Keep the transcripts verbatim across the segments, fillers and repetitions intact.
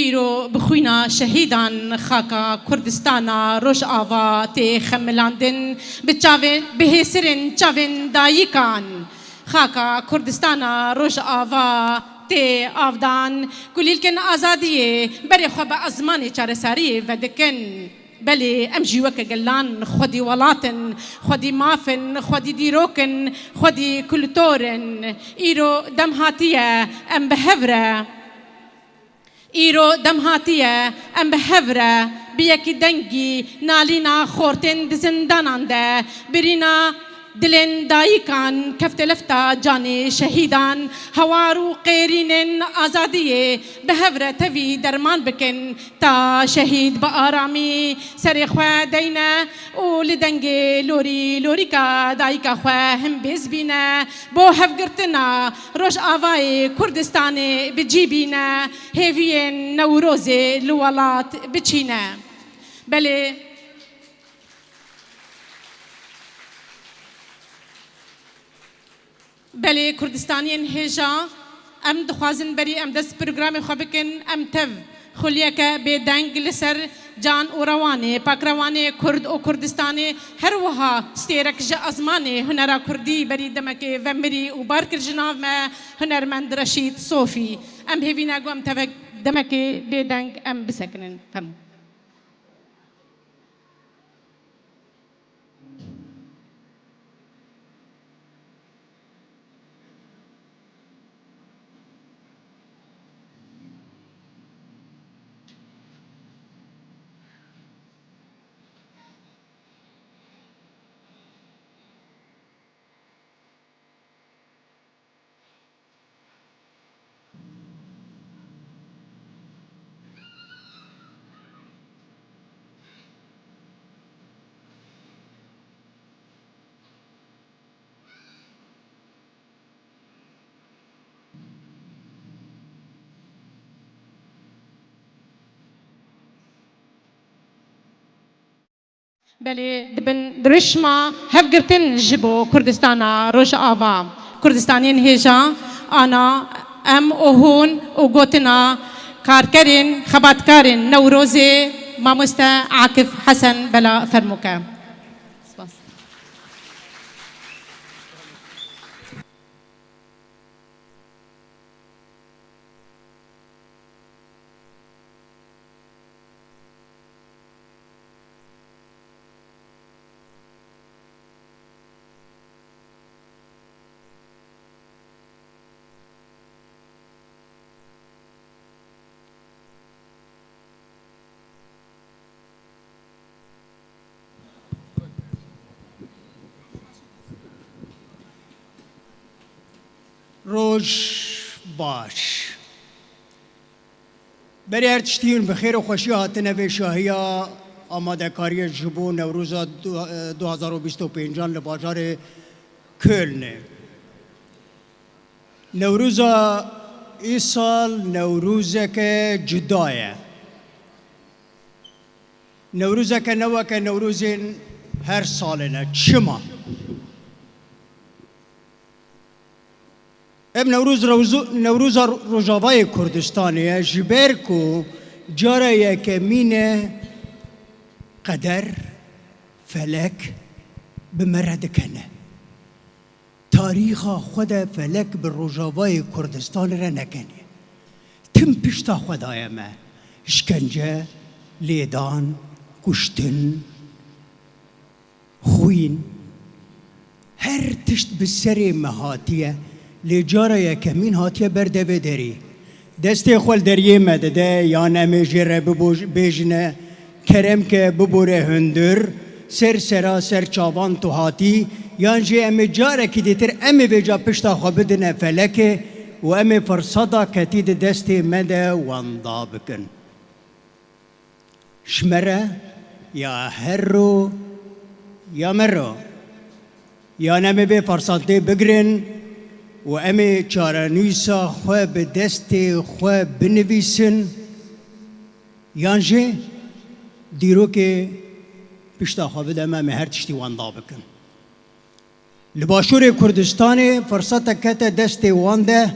Îro bi xwîna şehîdan xaka Kurdistana Rojava tê xemilandin, bi çavên, bi hêsirên çavên dayikan xaka Kurdistana Rojava tê avdan, kulîlkên azadiyê berê xwe bi ezmanê çareseriyê vedikin. Belê, em jî weke gelan xwedî welat in, xwedî maf in, xwedî dîrok in, xwedî kultor in. Îro dem hatiye, em bi hev re. Îro dem hatiye, em bi hev re, bi yekî dengî nalîna xortên di zindanan de, birîna dilên dayikan, kefte lefta canê şehîdan, hewar û qêrînên azadiyê bi hev re tevî derman bikin. Ta şehîd bi aramî serê xwe deyne û li dengê lorî lorîka dayika xwe himbêz bîne, bo hevgirtina Rojavayê Kurdistanê bi cî bîne, hêviyên Newrozê li welat biçîne. Belê. Belê Kurdistaniyên hêja, em dixwazin berî em dest programê xwe bikin, em tev xuliyeke bêdeng li ser can û rewanê, pakrewanê Kurd û Kurdistanê, her wiha stêrek ji ezmanê hunera Kurdî berî demekê vemirî û bar kir ji nav me, hunermend Reşîd Sofî. Em hêvî ne ku em tevek demekê bêdeng em bisekinin. Fermo. Belê, dibin dirişma hevgirtin ji bo Kurdistana Rojava. Kurdistaniyên hêja, ana em û hûn û gotina karkerên, xebatkarên Newrozê, mamoste Akif Hesen Bela, fermo ke. Spas. Roj baş. Berê her tiştî hûn bi xêr û xweşî hatine vê şahiya amadekariyê ji bo Newroza du, du hazar û bîst û pêncan li bajarê Kölnê. Newroza îsal Newrozeke cuda ye. Newrozeke ne weke Newrozên her salê ne. Çima? Ev Newroz, Rewzo-, Newroza Rojavayê Kurdistanê ye, ji ber ku cara yekemîn e qeder, felek bi me re dikene. Tarîxa xwe de felek bi Rojavayê Kurdistanê re nekeniye. Tim pişta xwe daye me. Îşkence, lêdan, kuştin, xwîn, her tişt bi serê me hatiye, lê cara yekemîn hatiye ber devê derî. Destê xwe li deriyê me dide, yan em ê jê re biboj-, bêjine, kerem ke bibore hundir, ser sera ser çavan tu hatî, yan jî em ê carekî dîtir em ê vêca pişta xwe bidine felekê û em ê firseta ketî di destê me de wenda bikin. Ji me re ya herro ya merro. Yan em ê vê fersantê bigirin û em ê çarenûsa xwe bi destê xwe binivîsin, yan jî dîrokê pişta xwe bide me, em ê her tiştî wenda bikin. Li Başûrê Kurdistanê firsetek kete destê wan de,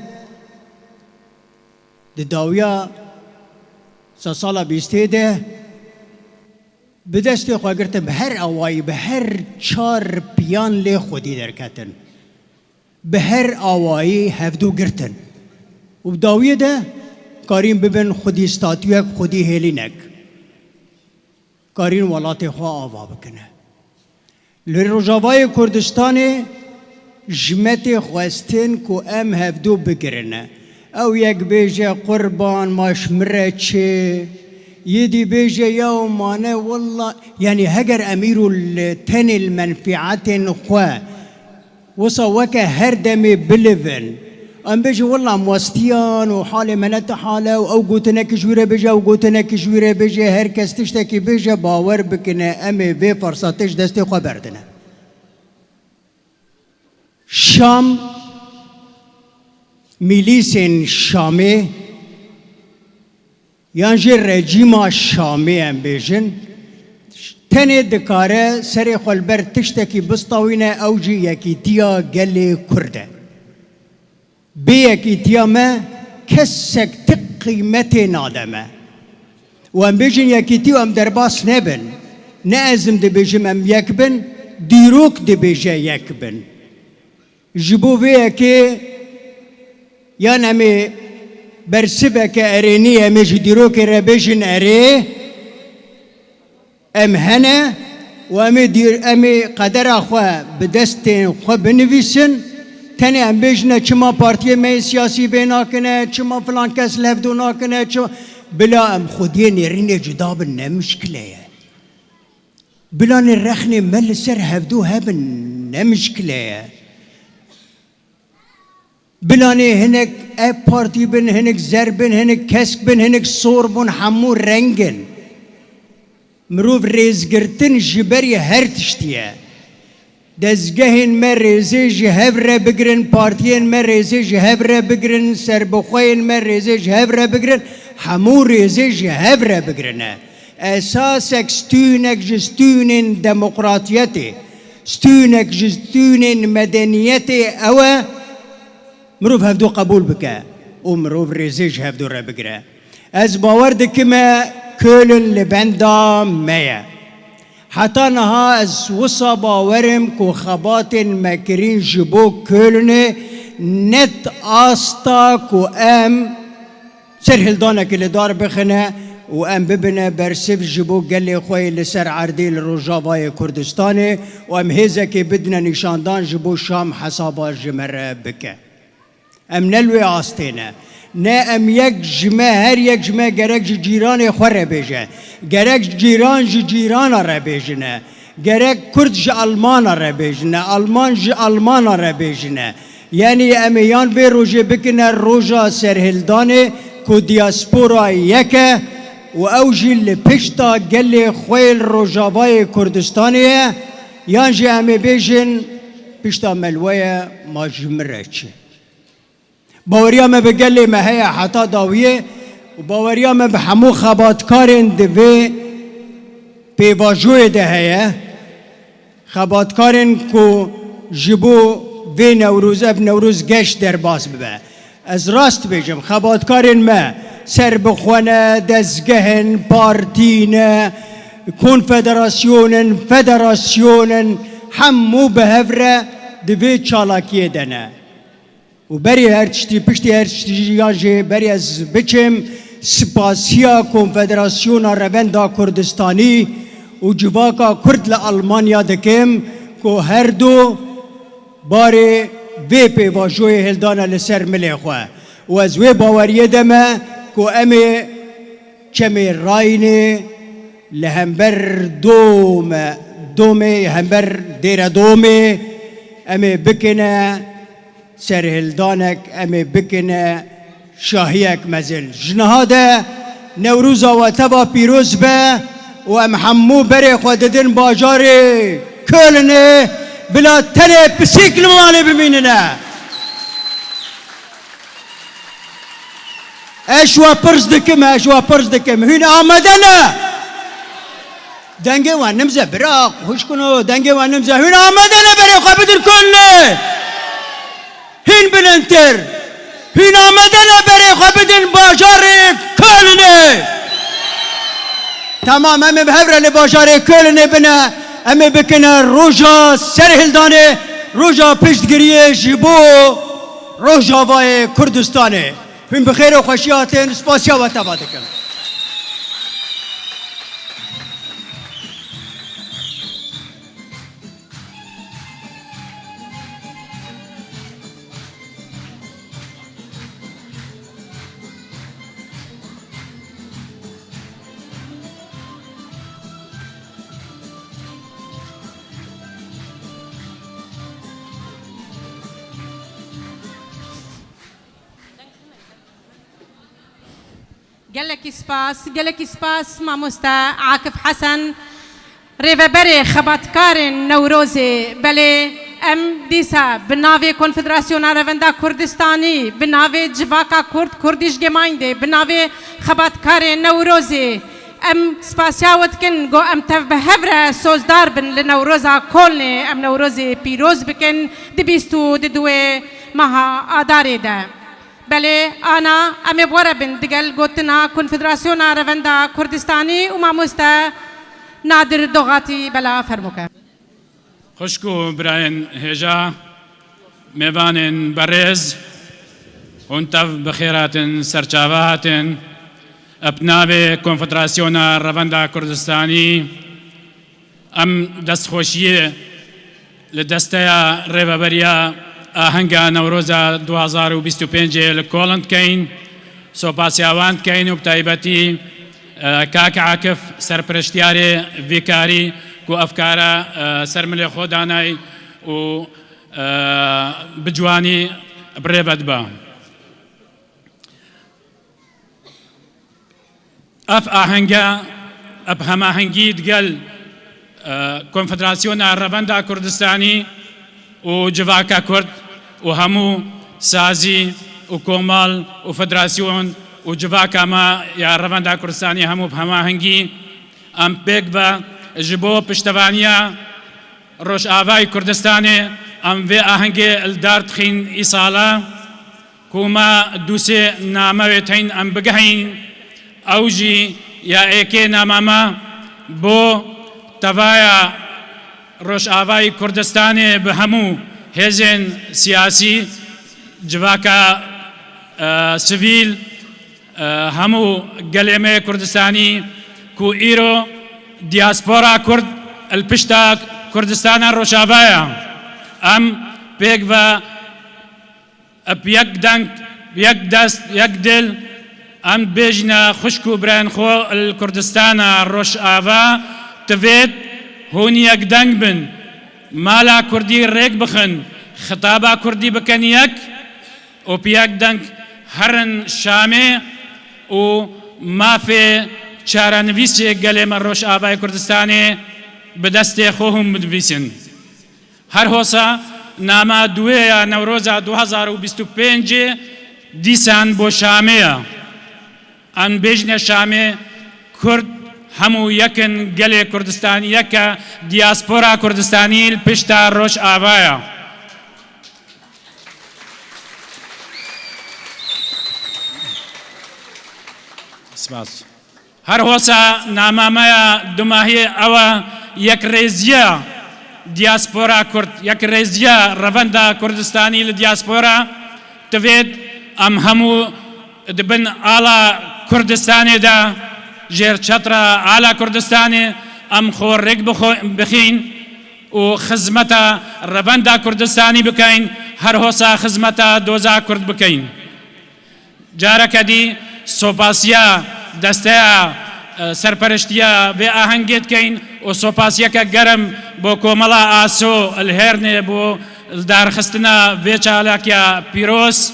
di dawiya Sedsala bîstê de bi destê xwe girtin, bi her awayî, bi her çar piyan lê xwedî derketin. Bi her awayî hevdû girtin. Û bi dawiyê de karîn bibin xwedî statuyek, xwedî hêlînek. Karîn welatê xwe ava bikine. Li Rojavayê Kurdistanê ji me tê xwestin ku em hevdû bigirine. Ew yek bêje, "Qurban, ma ji min re çi?" Yê dî bêje, "Yaw mane, willa," yanî heger em îro li tenê li menfîetên xwe wisa weke her demê bilivin. Em bêjin, "Willa, em westiyan û halê me ne ti hal e û ew gotinekî ji wî re bêje, ew gotinekî ji wî re bêje, her kes tiştekî bêje, bawer bikine, em ê vê firsatê ji destê xwe berdine." Şam, mîlîsên Şamê, yan jî rejîma Şamê em bêjin, tenê dikare serê xwe li ber tiştekî bistawîne, ew jî yekîtiya gelê Kurd e. Bê yekîtiya me kesek ti qîmetê nade me. Û em bêjin yekîtî û em derbas nebin. Ne ez im dibêjim em yek bin, dîrok dibêje yek bin. Ji bo vê yekê yan em ê bersiveke erênî em ê ji dîrokê re bêjin erê, em hene û em ê dîr-, em ê qedera xwe bi destên xwe binivîsin. Tenê em bêjine çima partiyê me yê siyasî vê nakine, çima filan kes li hevdû nakine, çima, bila em xwediyê nêrînê cuda bin, ne mişkile ye. Bila nê rexnê me li ser hevdû hebin, ne mişkile ye. Bila nê hinek ev partî bin, hinek zer bin, hinek kesk bin, hinek sor bûn, hemû reng in. Mirov rêzgirtin ji berî her tiştî ye. Dezgehên me rêzê ji hev re bigirin, partiyên me rêzê ji hev re bigirin, serbixweyên me rêzê ji hev re bigirin, hemû rêzê ji hev re bigirine. Esasek, stûnek ji stûnên demokratiyetê, stûnek ji stûnên medeniyetê ew e, mirov hevdû qebûl bike û mirov rêzê ji hevdû re bigire. Ez bawer dikim e, Köln li benda me ye. Heta niha ez wisa bawer im ku xebatên me kirîn ji bo Kölnê net asta ku em serhildanekê li dar bixine û em bibine bersiv ji bo gelê xwe yê li ser erdê li Rojavayê Kurdistanê û em hêzekê bidine nîşandan ji bo Şam hesaba ji me re bike. Em ne li wê astê ne. Ne em yek ji me, her yek ji me gerek ji cîranê xwe re bêje. Gerek cîran ji cîrana re bêjine. Gerek Kurd ji Almana re bêjine, Alman ji Almana re bêjine. Yanî em ê yan vê rojê bikine roja serhildanê ku diaspora yek e û ew jî li pişta gelê xwe yê li Rojavayê Kurdistanê ye, yan jî em ê bêjin pişta me li we ye, ma ji min re çi? Baweriya me bi gelê me heye heta dawiyê û baweriya me bi hemû xebatkarên di vê pêvajoyê de heye. Xebatkarên ku ji bo vê Newroz, ev Newroz geş derbas bibe. Ez rast bêjim, xebatkarên me serbixwe ne, dezgeh in, partî ne, konfederasyon in, federasyon in, hemû bi hev re di vê çalakiyê de ne. Û berî her tiştî, piştî her tiştî jî, yan jî berî ez biçim, spasiya Konfederasyona Revenda Kurdistanî û Civaka Kurd li Almanya dikim ku her du barê vê pêvajoyê hildane li ser milê xwe. Û ez wê baweriyê de me ku em ê çemê Raynê li hember dome, domê, hember Dêre Domê em ê bikine serhildanek, em ê bikine şahiyek mezin. Ji niha de Newroza we teva pîroz be û em hemû berê xwe didin bajarê Kölnê, bila tenê pisîk li malê bimînine. Ez ji we pirs dikim, ez ji we pirs dikim. Hûn amade ne? Dengê we nimze bira, xwişkino, dengê we nimze. Hûn amade ne berê xwe bidin Kölnê? Hîn bilindtir. Hûn amade ne berê xwe bidin bajarê Kölnê? Temam, em ê bi hev re li bajarê Kölnê bine, em ê bikine roja serhildanê, roja piştgiriyê ji bo Rojavayê Kurdistanê. Hûn bi xêr û xweşî hatin, spasiya we teva dikim. Gelekî spas, gelekî spas mamoste Akif Hesen, rêveberê xebatkarên Newrozê. Belê, em dîsa bi navê Konfederasyona Revenda Kurdistanî, bi navê Civaka Kurd, Kurdish Gemeinde, bi navê xebatkarên Newrozê, em spasiya we dikin, go em tev bi hev re sozdar bin li Newroza Kolnê, em Newrozê pîroz bikin di bîst û di duwê meha Adarê de. Belê, ana, em ê bi we re bin digel gotina Konfederasyona Revenda Kurdistanî û mamoste Nadir Doxatî. Bela, fermo ke. Xwişk û birayên hêja, mêvanên berêz, hûn tev bi xêr hatin, serçava hatin. Eb navê Konfederasyona Revenda Kurdistanî, em destxweşiyê li desteya Rêveberiya Ahenga Newroza du hazar û bîst û pêncê li Koln dikeyn, sopasiya wan dikeyn û bi taybetî, e, kak Akif, serpereştiyarê vî karî ku ev kara, e, ser milê xwe danay û, e, bi ciwanî bi rê ve diba. Ev ahenge bi hemahengî digel, e, Konfederasyona Revenda Kurdistanî û Civaka Kurd û hemû sazî û komal û federasyon û civaka me ya Revenda Kurdistanî hemû bi hemahengî em pêk ve ji bo piştevaniya Rojavayê Kurdistanê em vê ahengê li dar dixîn îsala. Ku me dûsê name wê tên em bigihîn, ew jî ya êkê name me bo tevaya Rojavayê Kurdistanê bi hemû hêzên siyasî, civaka, e, sivîl, e, hemû gelê me yê Kurdistanî ku îro diaspora Kurd li pişta Kurdistana Rojava ye. Em pêk ve Bi yek deng, bi yek dest, yek dil, em dibêjine xwişk û birayên xwe li Kurdistana Rojava, divêt hûn yek deng bin, mala Kurdî rêk bixin, xitaba Kurdî bikin yek û bi yek deng herin Şamê û mafê çarenivîsê gelê me Rojavayê Kurdistanê bi destê xwe hûn binivîsin. Her hosa nama duwê ya Newroza du hazar û bîst û pêncê dîsan bo Şamê ya. Em bêjine Şamê, Kurd hemû yek in, gelê Kurdistanî yek e, diaspora Kurdistanî li pişta Rojava ya. Spas. Her hosa nama me ya dumahiyê ew e, yekrêziya diaspora Kurd, yekrêziya revenda Kurdistanî li diaspora. Divêt em hemû di bin ala Kurdistanê de, jêr çetra ala Kurdistanê em xwe rêk bixo-, bixîn û xizmeta revenda Kurdistanî bikeyn, her hosa xizmeta doza Kurd bikeyn. Careke dî sopasiya desteya, e, serpereştiya vê ahengê dikeyn û sopasiyeke germ bo Komela Aso li Hêrnê bo lidarxistina vê çalakiya pîroz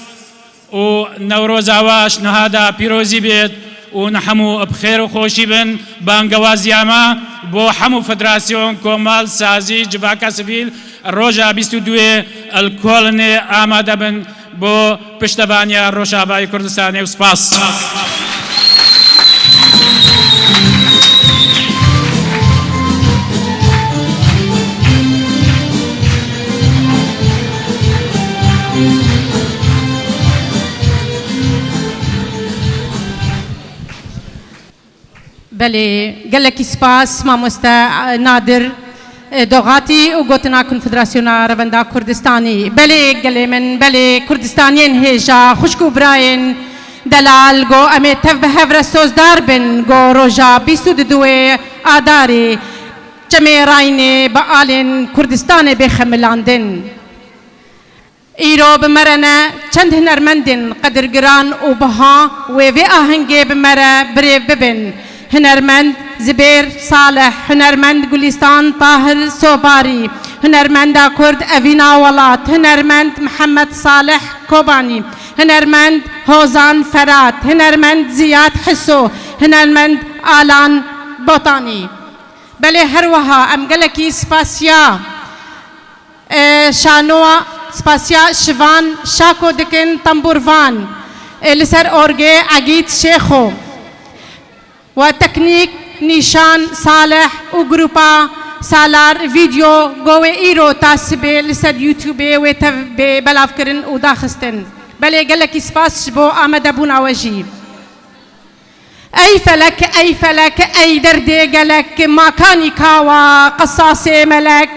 û Newroza we ji niha de pîrozî bêt û hûn hemû bi xêr û xweşî bin. Bangewaziya me bo hemû federasyon, komal, sazî, civaka sivîl, roja bîst û duwê li Kolnê amade bin. Bo piştevaniya Rojavayê Kurdistanê û spas. Belê, gelekî spas mamoste, e, Nadir, e, Doxatî û gotina Konfederasyona Revenda Kurdistanî. Belê, gelê min, belê, Kurdistaniyên hêja, xwişk û birayên delal, go em ê tev bi hev re sozdar bin, go roja bîst û duwê Adarê çemê Rayînê bi alên Kurdistanê bê xemilandin. Îro bi me re ne çend hunermendên qedirgiran û biha wê vê ahengê bi me re birêv bibin. Hunermend Zibêr Salih, hunermend Gulîstan Tahir Sobarî, hunermenda Kurd Evîna Welat, hunermend Mihemed Salih Kobanî, hunermend Hozan Ferat, hunermend Ziyad Hiso, hunermend Alan Botanî. Belê her wiha em gelekî spasiya E, şanoa, spasiya Şivan Şako dikin, tembûrvan, e, li ser orgê Egîd Şêxo we teknîk Nîşan Salih û grupa Salar Video go wê îro ta sibê li ser YouTubeê wê tev bê belavkirin û daxistin. Belê gelekî spas ji bo amadebûna we jî. Ey felek, ey felek, ey derdê gelek, makanî kawa qisasê melek.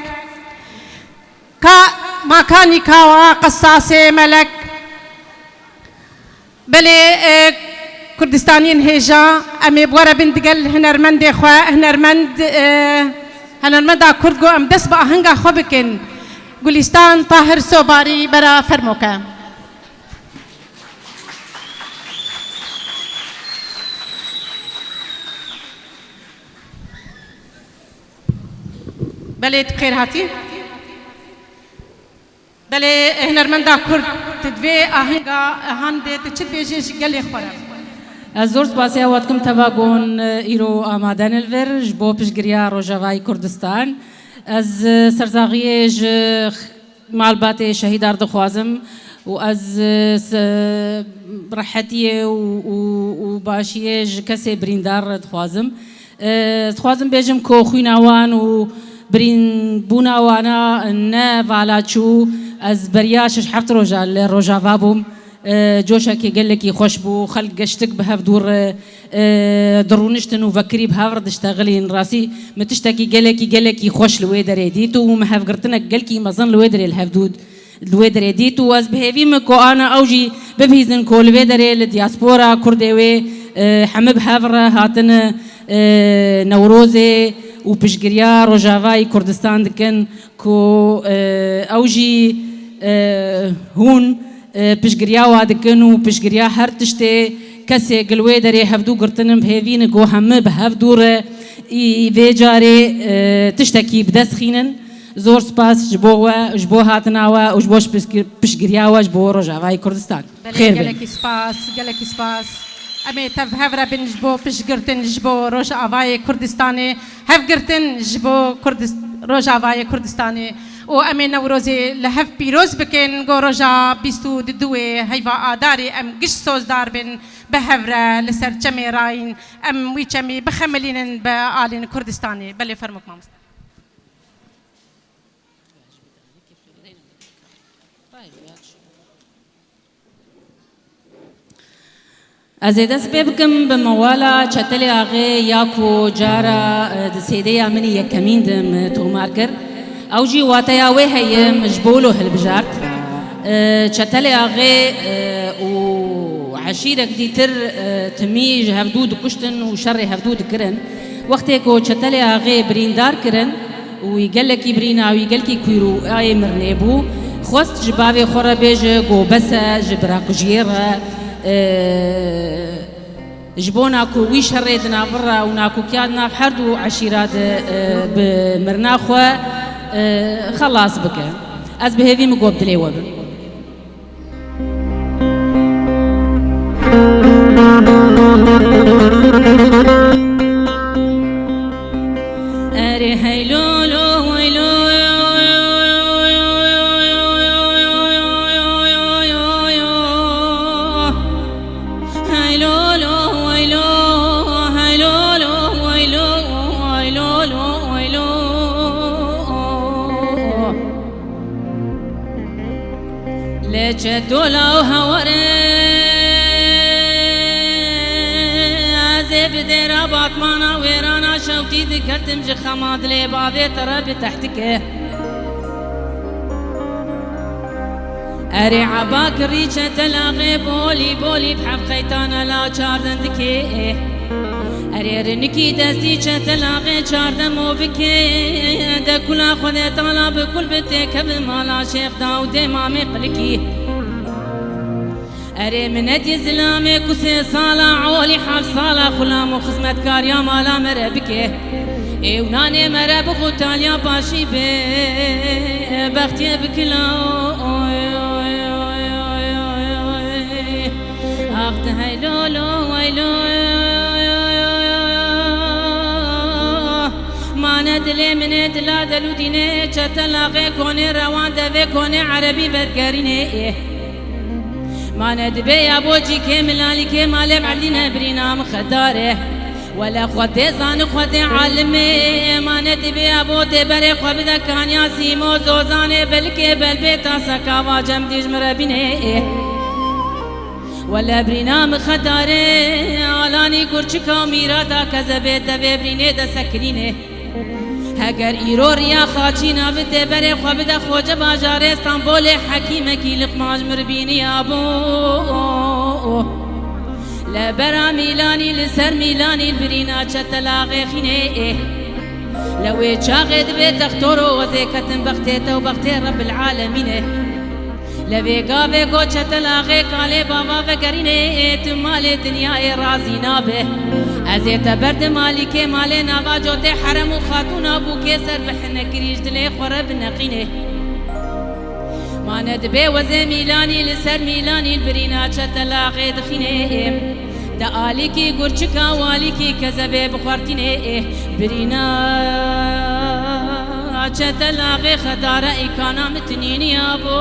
Ka makanî kawa qisasê melek. Belê, e, Kurdistaniyên hêja, em ê bi we re bin digel hunermendê xwe, hunermend, e, hunermenda Kurd go em dest bi ahenga xwe bikin. Gulîstan Tahir Sobarî bera fermoke. Belê, tu bi xêr hatî. Belê, hunermenda Kurd, tu divê ahenga handê tu çi dibêjê ji gelê xwe re? Ez zor spasiya we dikim teva gon îro amade ne li vir ji bo piştgiriya Rojavayê Kurdistan. Ez sersaxiyê ji malbatê şehîdar dixwazim û ez, e, se-, rehetiyê û, û, û başiyê ji kesê birîndar dixwazim. E, dixwazim bêjim ku xwîna wan û birînbûna wana ne vala çû. Ez beriya şeş heft roja li Rojava bûm. E, coşekê gelekî xweş bû. Xelk geştik bi hev dû re, e, dirûniştin û vekirî bi hev re diştexilîn. Rastî min tiştekî gelekî, gelekî xweş li wê derê dît û min hevgirtinek gelkî mezin li wê derê li hev dû, li wê derê dît û ez bi hêvî me ku ana ew jî bibihîzin ku li vê derê li diaspora Kurdê wê, e, hemî bi hev re hatine, e, Newrozê û piştgiriya Rojavayê Kurdistan dikin ku, e, ew jî, e, hûn e, piştgiriya wa dikin û piştgiriya her tiştê kesê gil wê derê hevdû girtin in, bi hêvî ne ku hemî bi hev dû re î vê carê, e, tiştekî bi dest xînin. Zor spas ji bo we, ji bo hatina we û ji bo piştgir-, piştgiriya we ji bo Rojavayê Kurdistan. Belê, xêr bin. Gelekî spas, gelekî spas. Em ê tev hev re bin ji bo piştgirtin ji bo Rojavayê Kurdistanê, hevgirtin ji bo Kurdis-, Rojavayê Kurdistanê. û em ê Newrozê li hev pîroz bikin, go roja bîst û duwê heyva Adarê em giş sozdar bin, bi hev re li ser çemê rayîn, em wî çemî bixemilînin bi alên Kurdistanê. Belê fermok mamoste. Ez ê dest pê bikim bi mewala Çetelê Axê ya ku cara, e, di sêdeya min î yekemîn de min tomar kir. Ew jî wateya wê heye min ji bo wilo hilbijart. E, Çetelê Axê, e, û eşîrek dîtir, e, timî ji hevdû dikuştin û şerê hevdû dikirin. Wextê ku Çetelê Axê birîndar kirin, û wî gelekî birîna wî gelkî kûr û ayê mirinê bû. Xwest ji bavê xwe re bêje ku bes e ji birakujiyê re, e, ji bona ku wî şerê di nav re û nakokiya di nav her du eşîra de, e, bi mirina xwe, e, xelas bike. Ez bi hêvî min ku bi dilê we bim. Erê hey lo lo hey lo. Hey lo lo hey lo. Hey lo lo hey lo. Hey lo lo hey lo. Lê çetola û heware ez ê Bi dêra batmana wêrana şewtî diketim ji xema dilê bavê te re bi tehtike. Erê eba kirî çetelaxê bolî bolî bi heft qeytana la çardin dikê. Erê rinikî destî çetelaxê çardin movikê. De kula Xwedê tala bi kul bi têkevin mala Şêx Dawdê mamê qilikî. Erê minetî zilamê ku sê sala olî heft sala xulam û xizmetkariya mala me re bike. Ê û nanê me re bixwe taliya paşî be bextiyê bikila. Ax di heylo lo weylo. Mane dilê min ê dila delûdînê çetelaxê konê rewan devê konê erebî vedgerînê ê. Mane dibê ya bo cîkê milalîkê malê erdîne birîna min xedar e. Wele Xwedê zani Xwedê alim e. Mane dibê ya bo tê berê xwe bide kaniya sîmo zozanê belikê belbê ta sekava cem dîj min re bînê ê. Wele birîna min xedar e. Alanî gurçika û mîrata kezebê tevê birînê de sekirînê. Heger îro riya xaçîna bi tê berê xwe bide xoce bajarê Stenbolê hekîmekî liqmaş mir bîniya bû. Li bera Mîlanî li ser Mîlanî birîna çetelaxê xînê ê. Li wê çaxê dibê textor û wezê ketin bextê te û bextê Rebbil Alemînê. Li vê gavê go çetelaxê kalê bava vegerînê ê tu malê dinyayê razî nabe. Ez ê te berdim alîkê malê nava cotê herem û xatûna bûkê ser bi hinekirî ji dilê xwe re bineqînê. Mane dibê wezê Mîlanî li ser Mîlanî birîna çetelaxê dixînê ê. De alîkî gurçika û alîkî kezebê bi xwertînê ê birîna çetelaxê xedare îkana min tinîniya bo.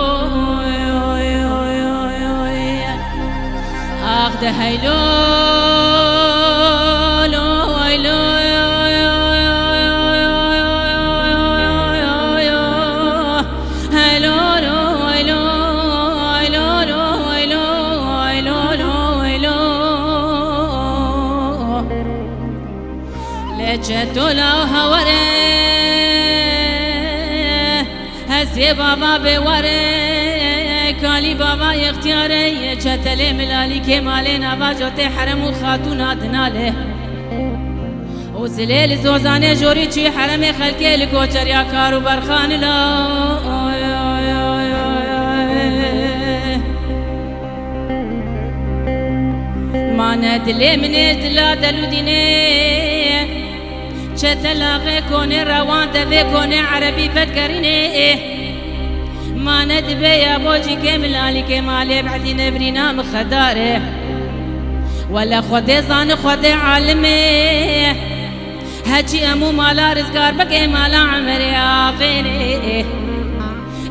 Ax de heylo lo weylo. Heylo lo weylo, heylo lo weylo, heylo lo weylo. Lê çeto la haware, hesê bava bê ware, kalî bava ixtiyare, çetelê milalî kêmalê nava cotê herem û xatûna dinale. Û zilê li zozanê jorî çûyî heremê xelkê li koçeriya kar û berxanila. Mane dilê min ê dila delûdînê. Çetelaxê konê rewan devê konê erebî vedgerînê. Mane dibê ya bo cîkê milalîkê malê bedîne birîna min xedar e. Wele Xwedê zani Xwedê alim e. Heçî em û mala rizgar bikê mala Emerê axênê.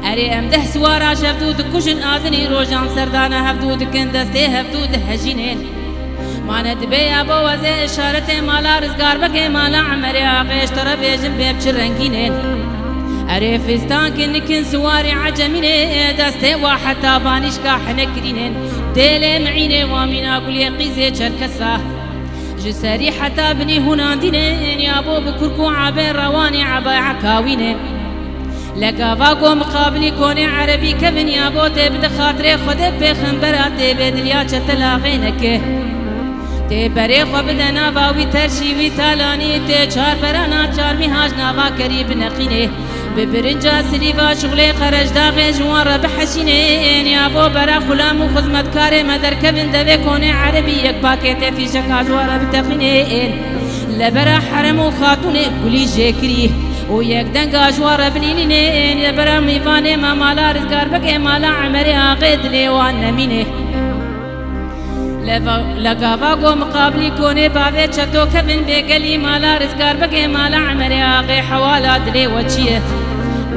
Erê em deh siwara ji hevdû dikujin adinî rojan serdana hevdû dikin destê hevdû dihejînên. Mane dibê ya bo wezê işaretê mala rizgar bikê mala Emerê axê ji te re bêjin bê bi çi rengînên. Erê fîstan ki nikin siwarê ecemînê destê wa heta banîşka henekirînên. Dêlê miînê wa mîna gulê qîzê çerkesa. Ji serî heta binî hûnandînên ya bo bi kurk û ebê rewanê ebaya kawînên. Legava go miqabilî konê erebî kevin ya bo tê bide xatirê Xwedê pêxembera tê bê diliya çetelaxê neke. Tê berê xwe bide nava wî terşî wî talanî tê çar berana çarmî hac nava kerî bineqînê. Bi birinca silîva şixulê qerecdaxê ji wan re bihişînên ya bo bera xulam û xizmetkarê me derkevin devê konê erebî yek pakêtê fîşeka ji wan re biteqînên. Li bera herem û xatûnê gulî jêkirî û yek denga ji wan re bilîlînên li bera mîvanê me mala rizgarbekê mala Emerê axê dilê wan nemînê. Leva-, legava go miqabilî konê bavê çeto kevin bê gelî mala rizgarbekê mala Emerê axê hewala dilê we çi ye?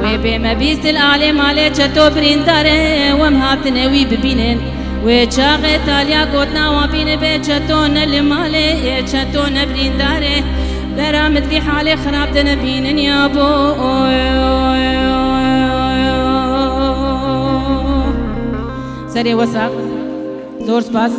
Wê bê me bîstil alê malê çeto birîndar e, wem hatine wî bibînin. Wê çaxê taliya gotina wan bîne bê çeto ne li malê, ê çeto ne birîndar e. Bera min di vî halê xirab de nebînin ya bo. Serê we sax. Zor spas.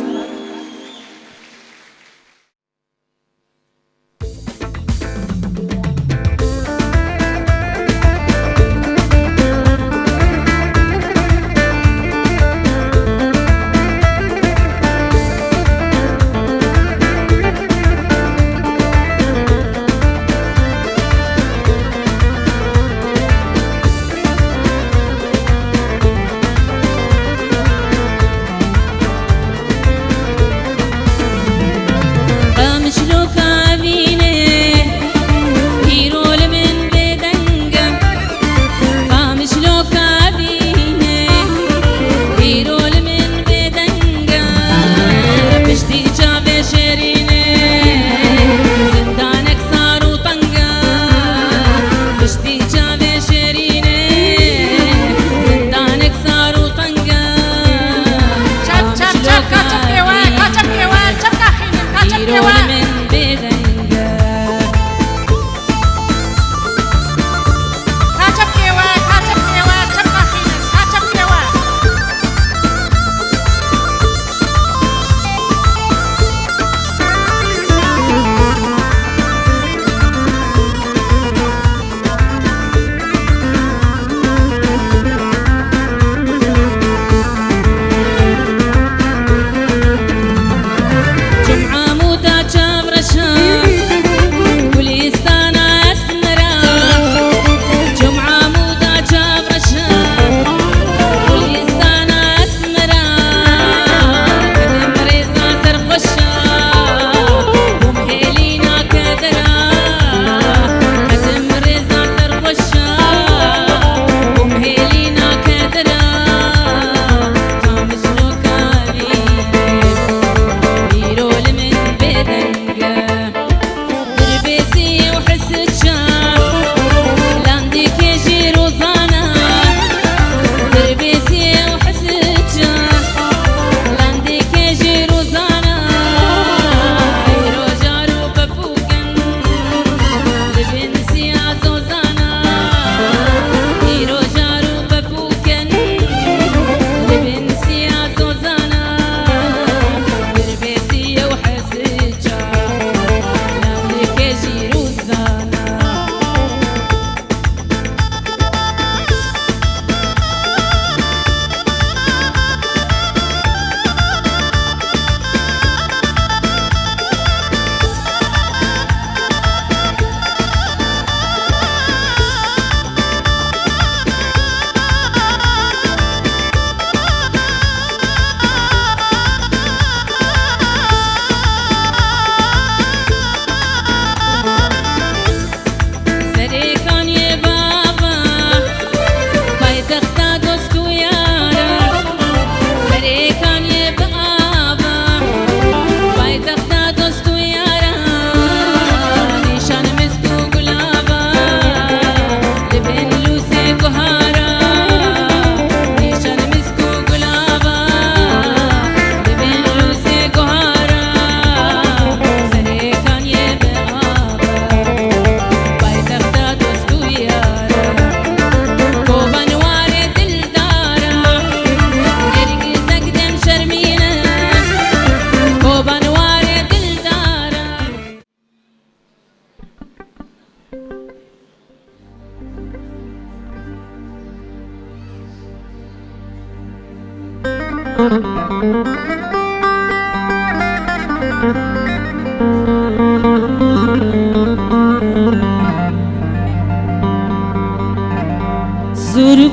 Zor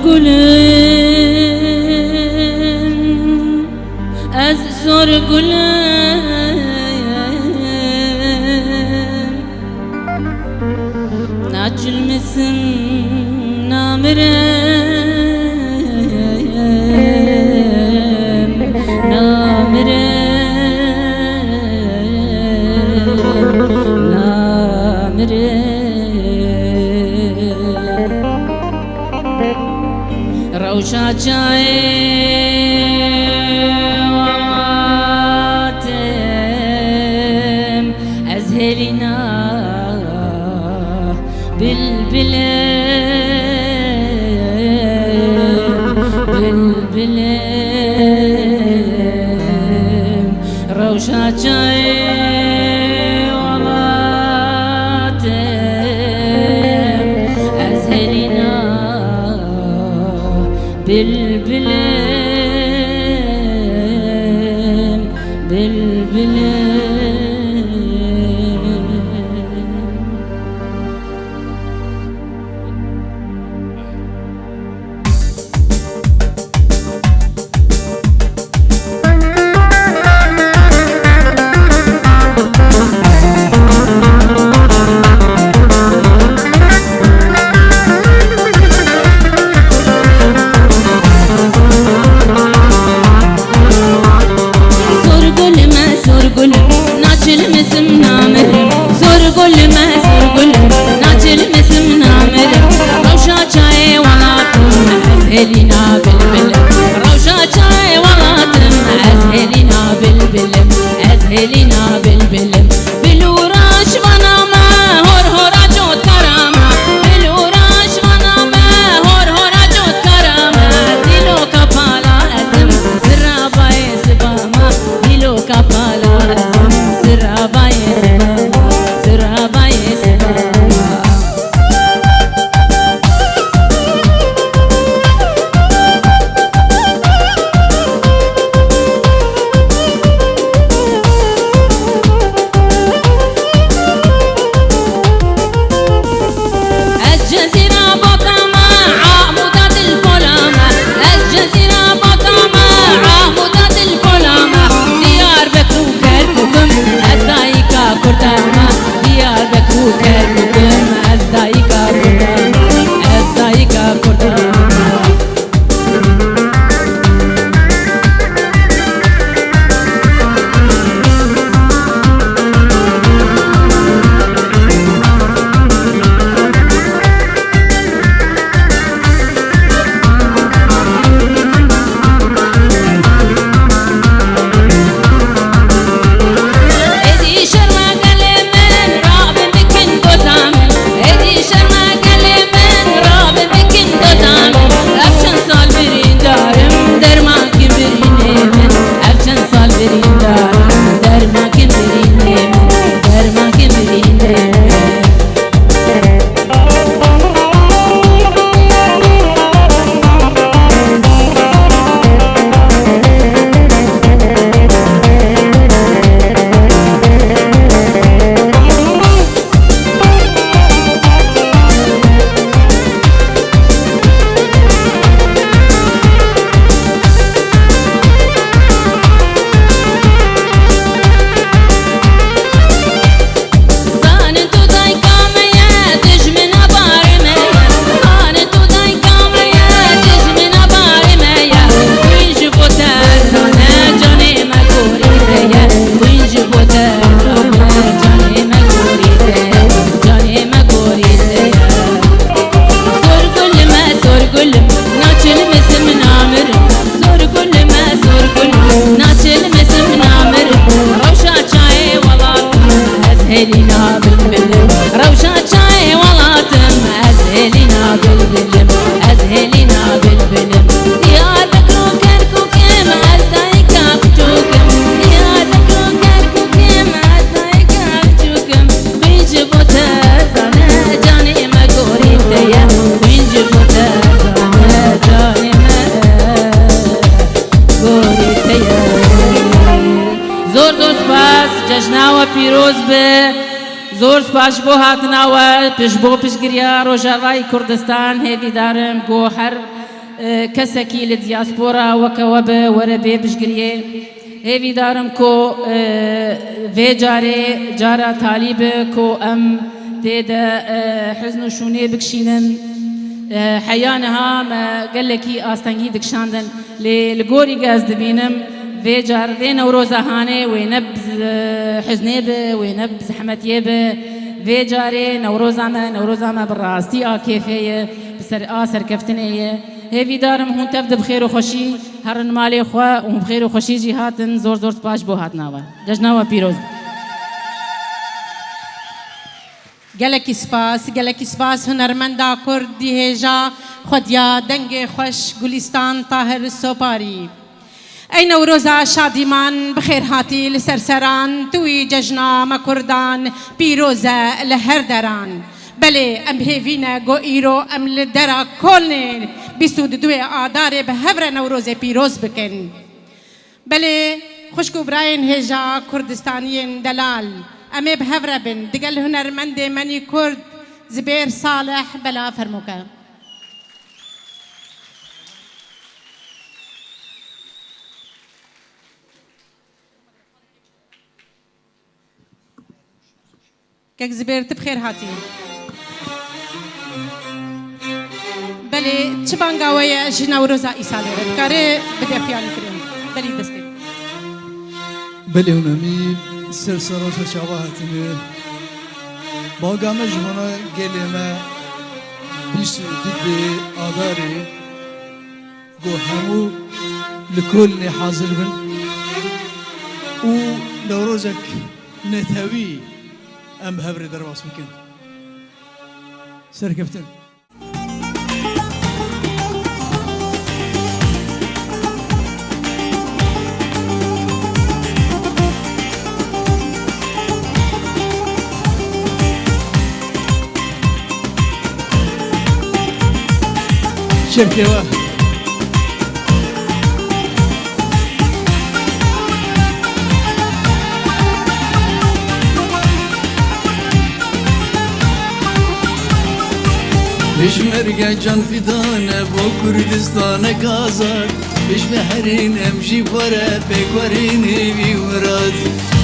gul im, ez zor gul im. Naçilmisim, namirim, namirim, namirim. Rewşa çayê welatim, ez hêlîna bilbilim, bilbilim. Rewşa çayê welatim, ez hêlîna bilbilim, bilbilim. Zor gul im, zor gul im, naçilmisim, namirim. Zor gul im, zor gul im, naçilmisim, namirim. Rewşa çayê welatim, ez hêlîna bilbilim. Rewşa çayê welatim, ez hêlîna bilbilim. Ez hêlîna bilbilim. Bil û raş vana me, hor hora cotkara me. Bil û raş vana me, hor hora cotkara me. Dîloka pala ez im, zirabayê siba me. Dîloka pala ez im, zirabayê siba me. Zirabayê siba me. Ez cezîra bata me, Amûda dilpola me. Ez cezîra bata me, Amûda dilpola me. Diyarbekir û Kerkûk im, ez dayika kurda me. Diyarbekir û Kerkûk im, ez dayika kurda me. Ez dayika kurda me. Êdî şerma gelê min, rabin bikin doza min. Êdî şerma gelê min, rabin bikin doza min. Ev çend sal birîndar im, dermankî birînê min. Ev çend sal birîndar im, dermankî birînê min. Dermankî birînê min. Zor zor spas, cejna we pîroz be. Zor spas ji bo hatina we, ji bo piştgiriya Rojavayê Kurdistan. Hêvîdarim ku her, e, kesekî li diaspora weke we be, were bê piştgiriyê. Hêvîdarim ku, e, vê carê cara talî be ku em tê de, e, hizn û şûnê bikişînin. E, heya niha me gelekî astengî dikişandin. Lê li gorî ez dibînim, vê car vê Newroza hanê wê ne bi z-, hiznê bi, wê ne bi zehmetiyê bi. Vê carê Newroza me, Newroza me bi rastî a kêfê ye, bi ser a serkeftinê ye. Hêvîdarim hûn tev de bi xêr û xweşî herin malê xwe û bi xêr û xweşî jî hatin. Zor zor spas ji bo hatina we. Cejna we pîroz. Gelekî spas, gelekî spas hunermenda Kurd, dîhêja xwediya dengê xweş Gulîstan Tahir Soparî. Ey Newroza şadîman, bi xêr hatî li ser seran, tu wî cejna me Kurdan pîroz e li her deran. Belê, em hêvî ne ku îro em li dera Kolnê bîst û duwê Adarê bi hev re Newrozê pîroz bikin. Belê, xwişk û birayên hêja Kurdistaniyên delal, em ê bi hev re bin, digel hunermendê menî Kurd Zibêr Salih, bela fermoke. Kek Zibêr, tu bi xêr hatî. Belê, çi banga we ye ji Newroza îsalê re? Dikare bide xuyanîkirin. Belê, dest pê. Belê, hûn hemî ser sera ser çava hatine. Banga me ji hona gelê me bîst û du Adarê, ku hemû li Kolnê hazir bin û Newrozek netewî em bi hev re derbas bikin. Serkeftin. Çirkê we. Pêşmerge can fidane bo Kurdistanek azad. Pêşveherên em jî were pêk werên hêvî û mirad.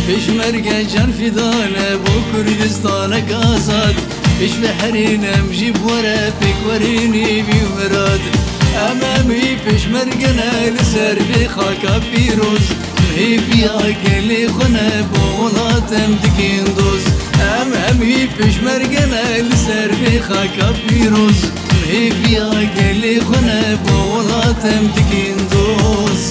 Pêşmerge can fidane bo Kurdistanek azad. Pêşveherên em jî bi we re pêk werên hêvî û mirad. Em hemî pêşmerge ne li ser vê xaka pîroz. Hêviya gelê xwe ne bo welat em dikin doz. Em hemî pêşmerge ne li ser vê xaka pîroz. Hêviya gelê xwe ne bo welat em dikin doz.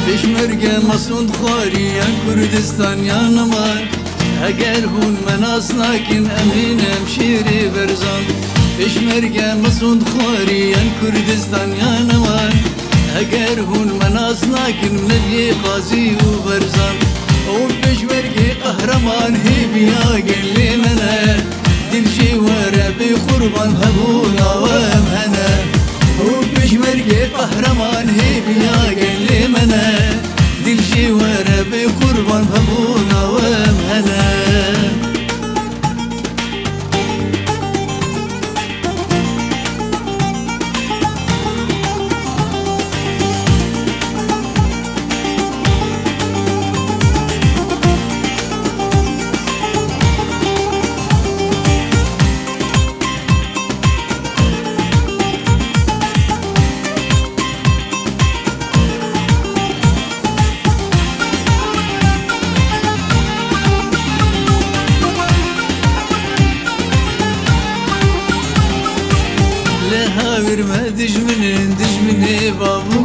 Pêşmerge mesûd xwarî ya Kurdistan ya niman. Heger hûn me nas nakin, em hîn em şêrê berzan. Pêşmerge mesûd xwarî ya Kurdistan ya niman. Heger hûn me nas nakin, me lê qazî û berzan. Ew pêşmergê qehreman hêviya gelê me ne. Dil jê were bê qurban, hebûna we em hene. Ew pêşmergê qehreman hêviya gelê me ne. Dil jê were bê qurban, hebûna we em hene.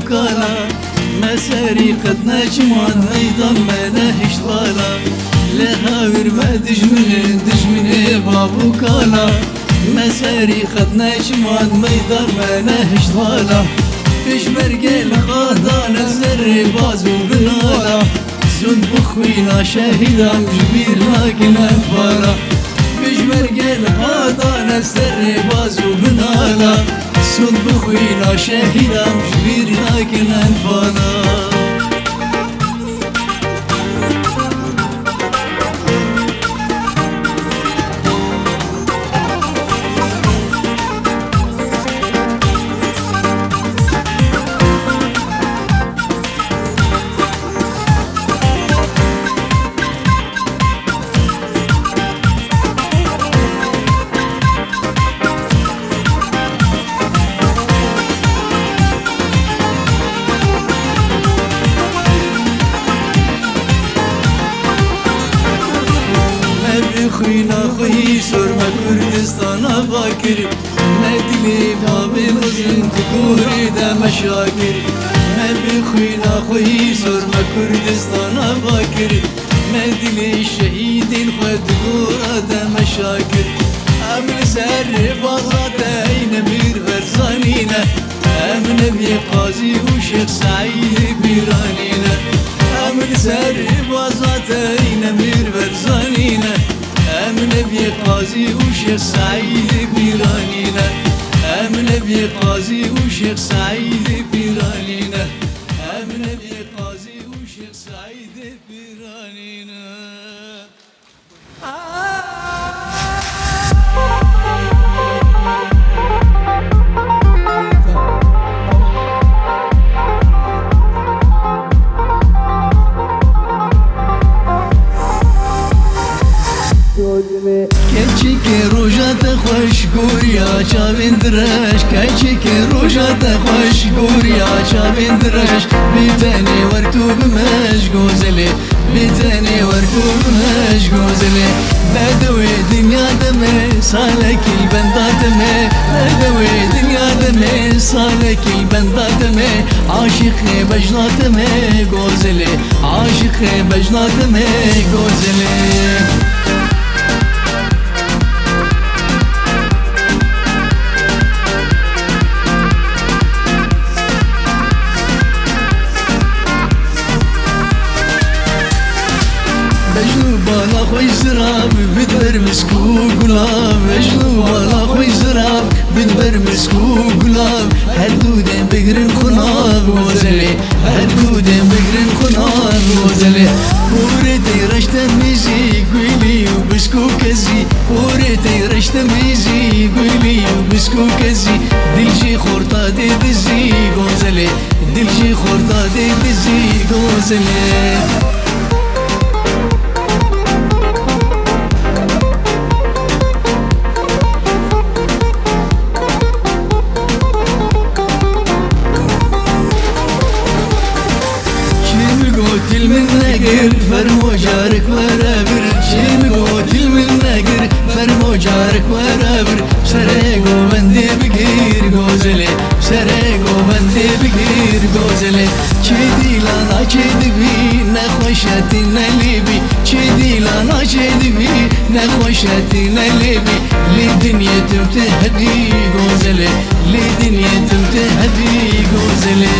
Kala, me serî qet neçiman meydan me nehişt bala. Lê hawir me dijminê, dijminê bav û kala. Me serî qet neçiman meydan me nehişt bala. Pêşmergê li xwe dane zerrê baz û binala. Sûd bi xwîna şehîdan ji bîr nakin enfala. Pêşmergê li xwe dane zerrê baz û binala. Sûd bi xwîna şehîdan ji bîr nakin enfala. Me bi xwîna xwe yî sor me Kurdistan ava kir. Me dilê bavê mezin di gorê de meşa kir. Me bi xwîna xwe yî sor me Kurdistan ava kir. Me dilê şehîdên xwe di gora de meşa kir. Em li ser rêbaza te Eynê Mîr Barzanî ne. Em nebiyê Qazî û Şêx Seîdê Pîranî ne. Em li ser rêbaza te Eynê Mîr Barzanî ne. Em nebiyê Qazî û Şêx Seîdê Pîranî ne. Em nebiyê Qazî û Şêx Seîdê Pîranî ne. Em nebiyê Qazî û Şêx Seîdê Pîranî ne. Keçikê roja te xweş, goriya çavên dirêj. Keçikê roja te xweş, goriya çavên dirêj. Bi tenê wer tu bi me ji gozelê. Bi tenê wer ku ji gozelê. Bedewê dinya de me, salekî li benda de me. Bedewê dinya de me, salekî li benda de me. Aşiqê bejna de me, gozelê. Aşiqê bejna de me, gozelê. Bejn û bala xwe zirav, bid ber misk û gulav. Bejn û bala xwe zirav, bid ber misk û gulav. Her du dên bigrin xwe nav, gozelê. Her du dên bigrin xwe nav, gozelê. Porê tey reşte mîzî, gulî û bisk û kezî. Porê tey reşte mîzî, gulî û bisk û kezî. Dil jî xorta dê dizî, gozelê. Dil jî xorta dê dizî, gozelê. Çi min got, dil min negir, fermo carik were vir. Çi min got, dil min negir, fermo carik were vir. Serê govendê bigir, gozelê. Serê govendê bigir, gozelê. Çi dîlana çi dibî, nexweşetî nelîbî. Çi dîlana çi dibî, nexweşetî nelîbî. Li dinyê tim te hebî, gozelê. Li dinyê tim te hebî, gozelê.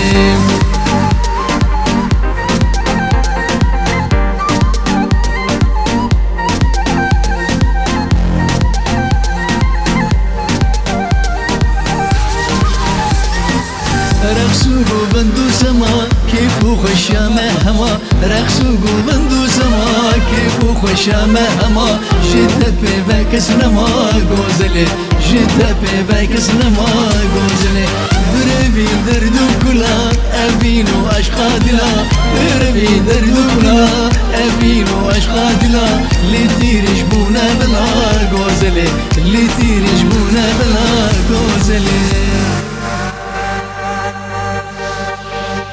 Reqs û govend û sema, kêf û xweşiya me hema. Reqs û govend û sema, kêf û xweşiya me hema. Ji te pê ve kes nema, gozelê. Ji te pê ve kes nema, gozelê. Birevî derd û kula, evîn û eşqa dila. Birevî derd û kula, evîn û eşqa dila. Li tîrij bûne bila, gozelê. Li tîrij bûne bila, gozelê.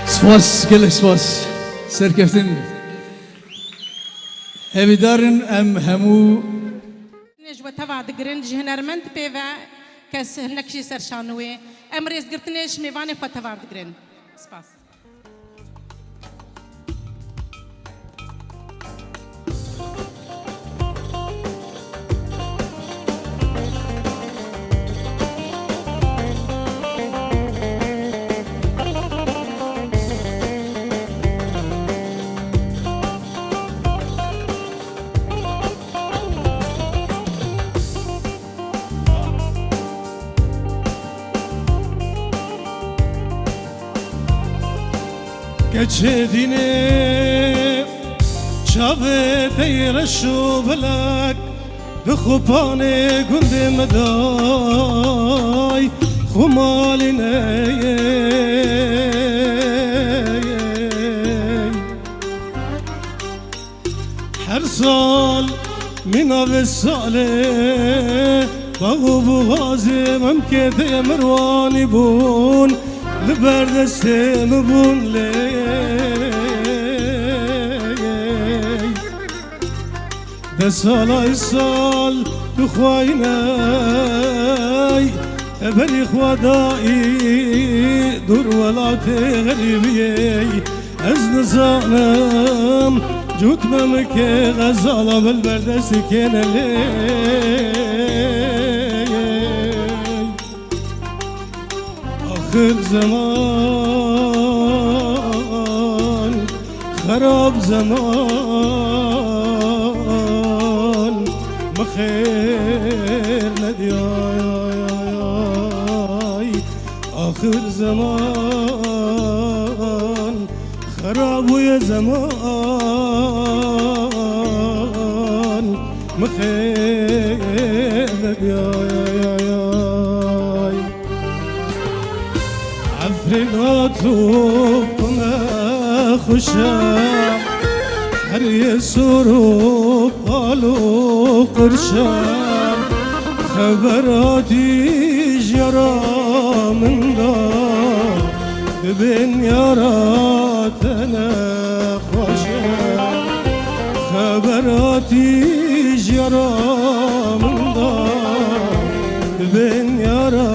Spas, gelek spas. Serkeftin. Hêvîdar in em hemû. Ji we teva digirin, ji hunermend pê ve kes hinek jî ser şanûyê. Em rêzgirtinê ji mêvanê xwe tevar digirin. Spas. Keçê dînê çavê te yê reş û belek, bi xupanê gundê me day xumalî neyê. Her sal mîna vê salê bax û buxazê memkê te yê mirwanî bûn, li ber destê min bûn lê. De salay sal dixwayîne ey, te berî xwe dayî dûr welatê xerîbiyê. Ez nizanim cût memikê xezala bil berdestî kêne lê. Axir zeman, xerab zeman, min xêr nediyay. Axir zeman, xerab bûye zeman, min xêr nediyay. Efrîna tu qime xweş e, her yê sor û qal û qirş e. Xebera tîjara min da, dibên yara te nexweş e. Xebera tîjara min da, dibên yara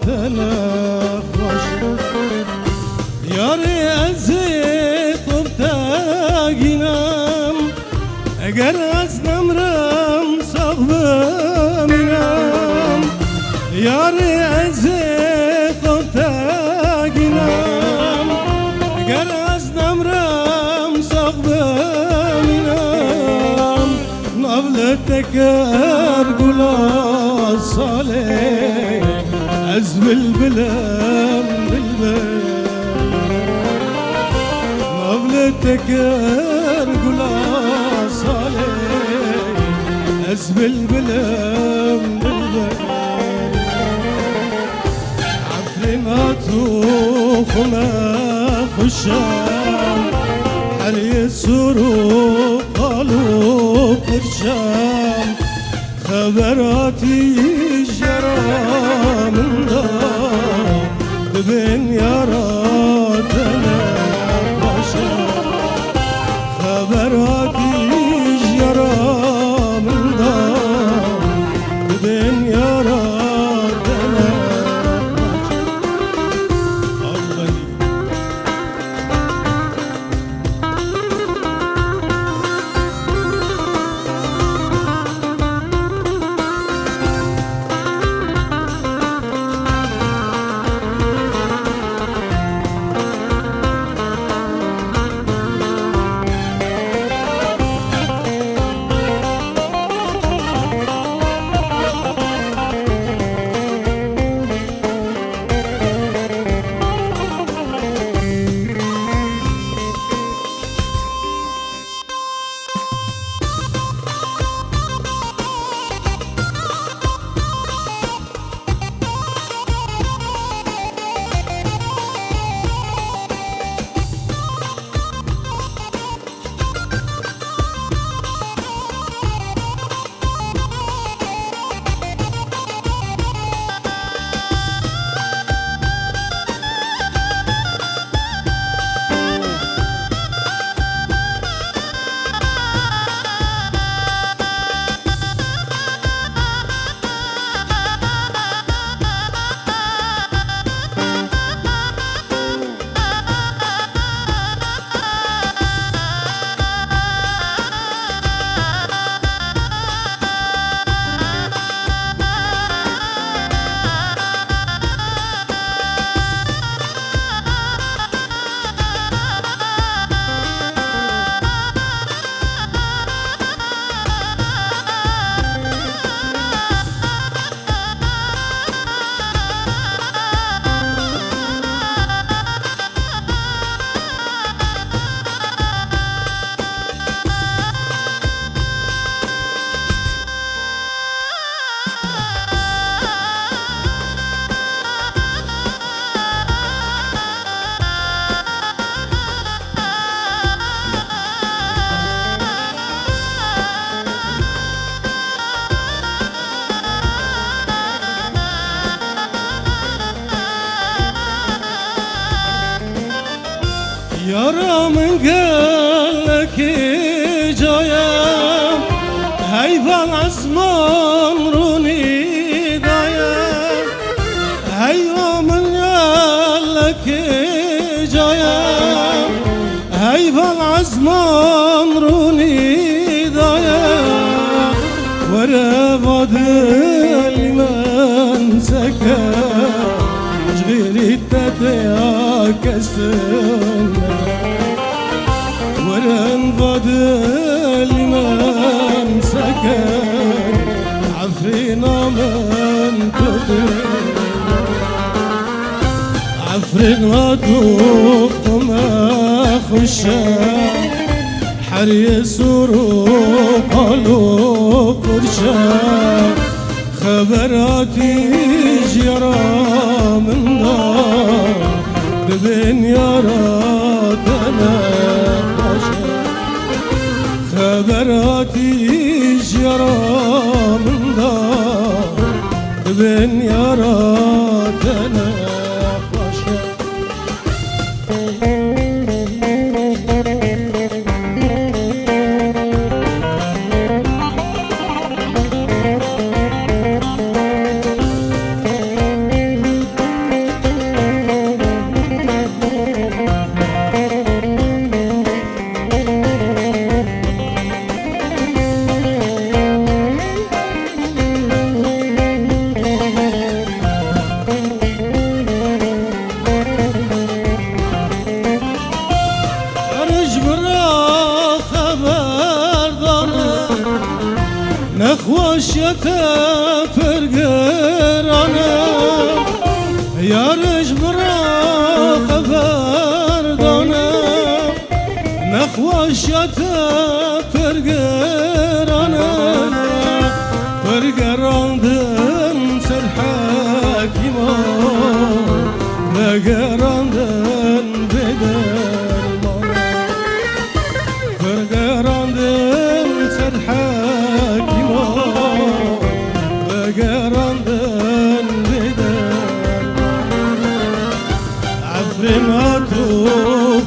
te nexweş e. Yarê ez ê xwe bi te gînim, eger ez nemrim sax bimînim. Yarê ez ê xwe bi te gînim, eger ez nemrim sax bimînim. Nav li te kir gula salê, ez bilbilim, bilbil. Nav li te kir gula salê, ez bilbilim, bilbil. Efrîna tu xwe me xweş e, her yê sor û qal û qirş e. Xebera tîjara min da, dibên yara te nexweş e. Xebera tîjara min da, dibên yara te nexweş e. Yara min gelekî caye, heyvan ezman rûnî daye. Heyva min gelekî caye, heyvan ezman rûnî daye. Were va dilî min seke, ji xêrî te têya kesin. Werin va dilî min seke, Efrîna min tu dî. Efrîna tu xwe me xweş e, heriyê sor û qal û qirş e. Xeber hatî ji yara min da, dibên yara te nexweş e. Xeber hatî ji yara min da, dibên yara te nexweş e. Her ji min re xeber dane, nexweşiya te pir giran e. Yar ji min re xeber dane, nexweşiya te pir giran e. Pir gerandin ser hekîman, vegerandin bê derman e. Pir gerandin ser hekîman, vegerandin bê derman e. Efrîna tu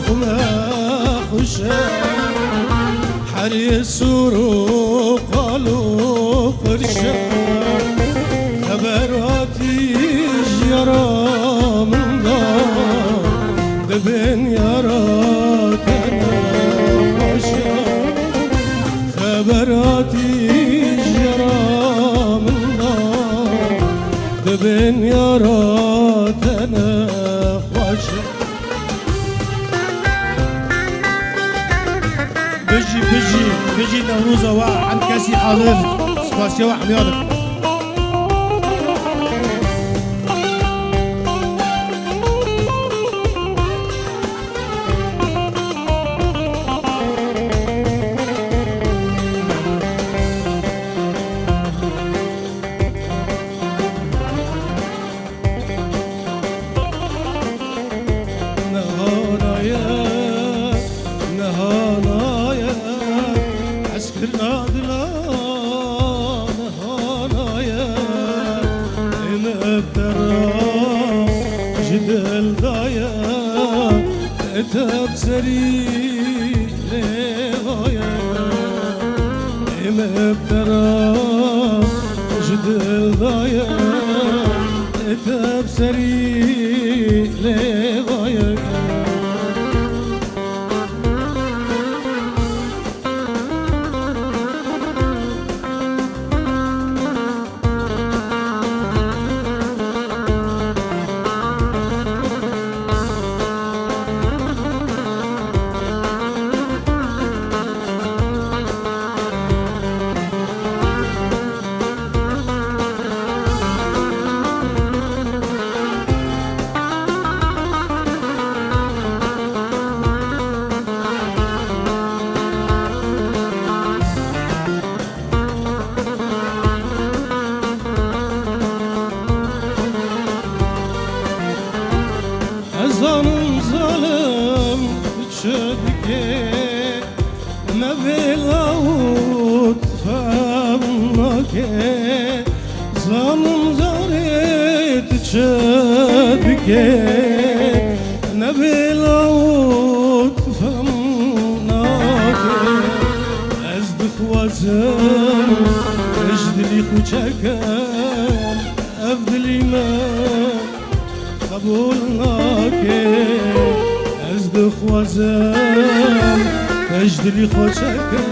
xwe me xweş e, heriyê sor û qal û qirş e. Xeber hatî ji yara min da, dibên yara te nexweş e. Xeber hatî ji yara min da, dibên yara te nexweş e. Bijî, bijî, bijî Newroza we, her kesî hazir. Spasiya we hemiya dikim. Nihana ye, nihana ye, eskirina dila nihana ye. Ê me pera ji dil daye, ê te bi serî lê daye. Ê me pera ji dil daye, ê te bi serî lê daye. Ez zanim zalim çi dike, me vê lawit fehm nake. Zanim zarê tu çi dike, ne vê lawit Şeker, ev dilî me qebûl nake. Ez dixwazim te ji dilî xwe çeke.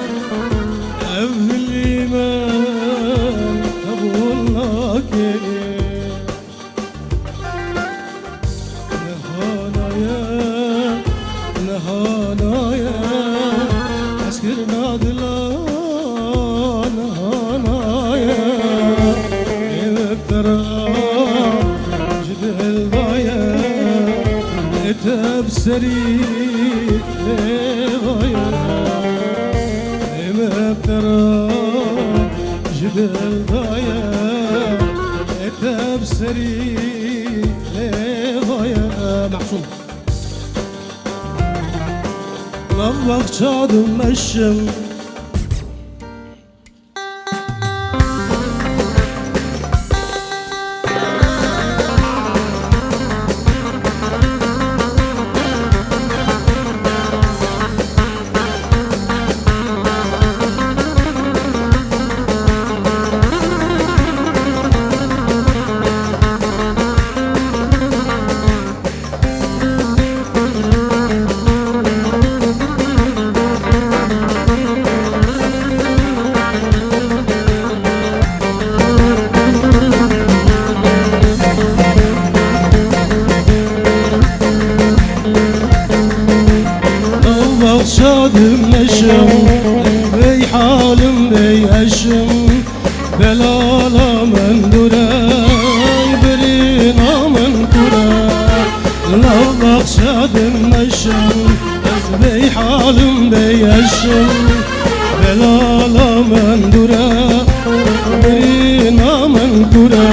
Ev dilî me qebûl nake. Niha naye, niha naye, hezkirina dila niha naye. Ê me bi te re ji dil daye, ê te bi serî lê daye. Ê me bi te re ji dil daye, ê te bi serî lê daye. Mehsûm. Nav baxça dimeşim. Nav baxça dimeşim, bey halim bey eşim. Belala min dûr e, birîna min kûr e. Nav baxça dimeşim, ez bey halim bey eşim. Belala min dûr e, birîna min kûr e.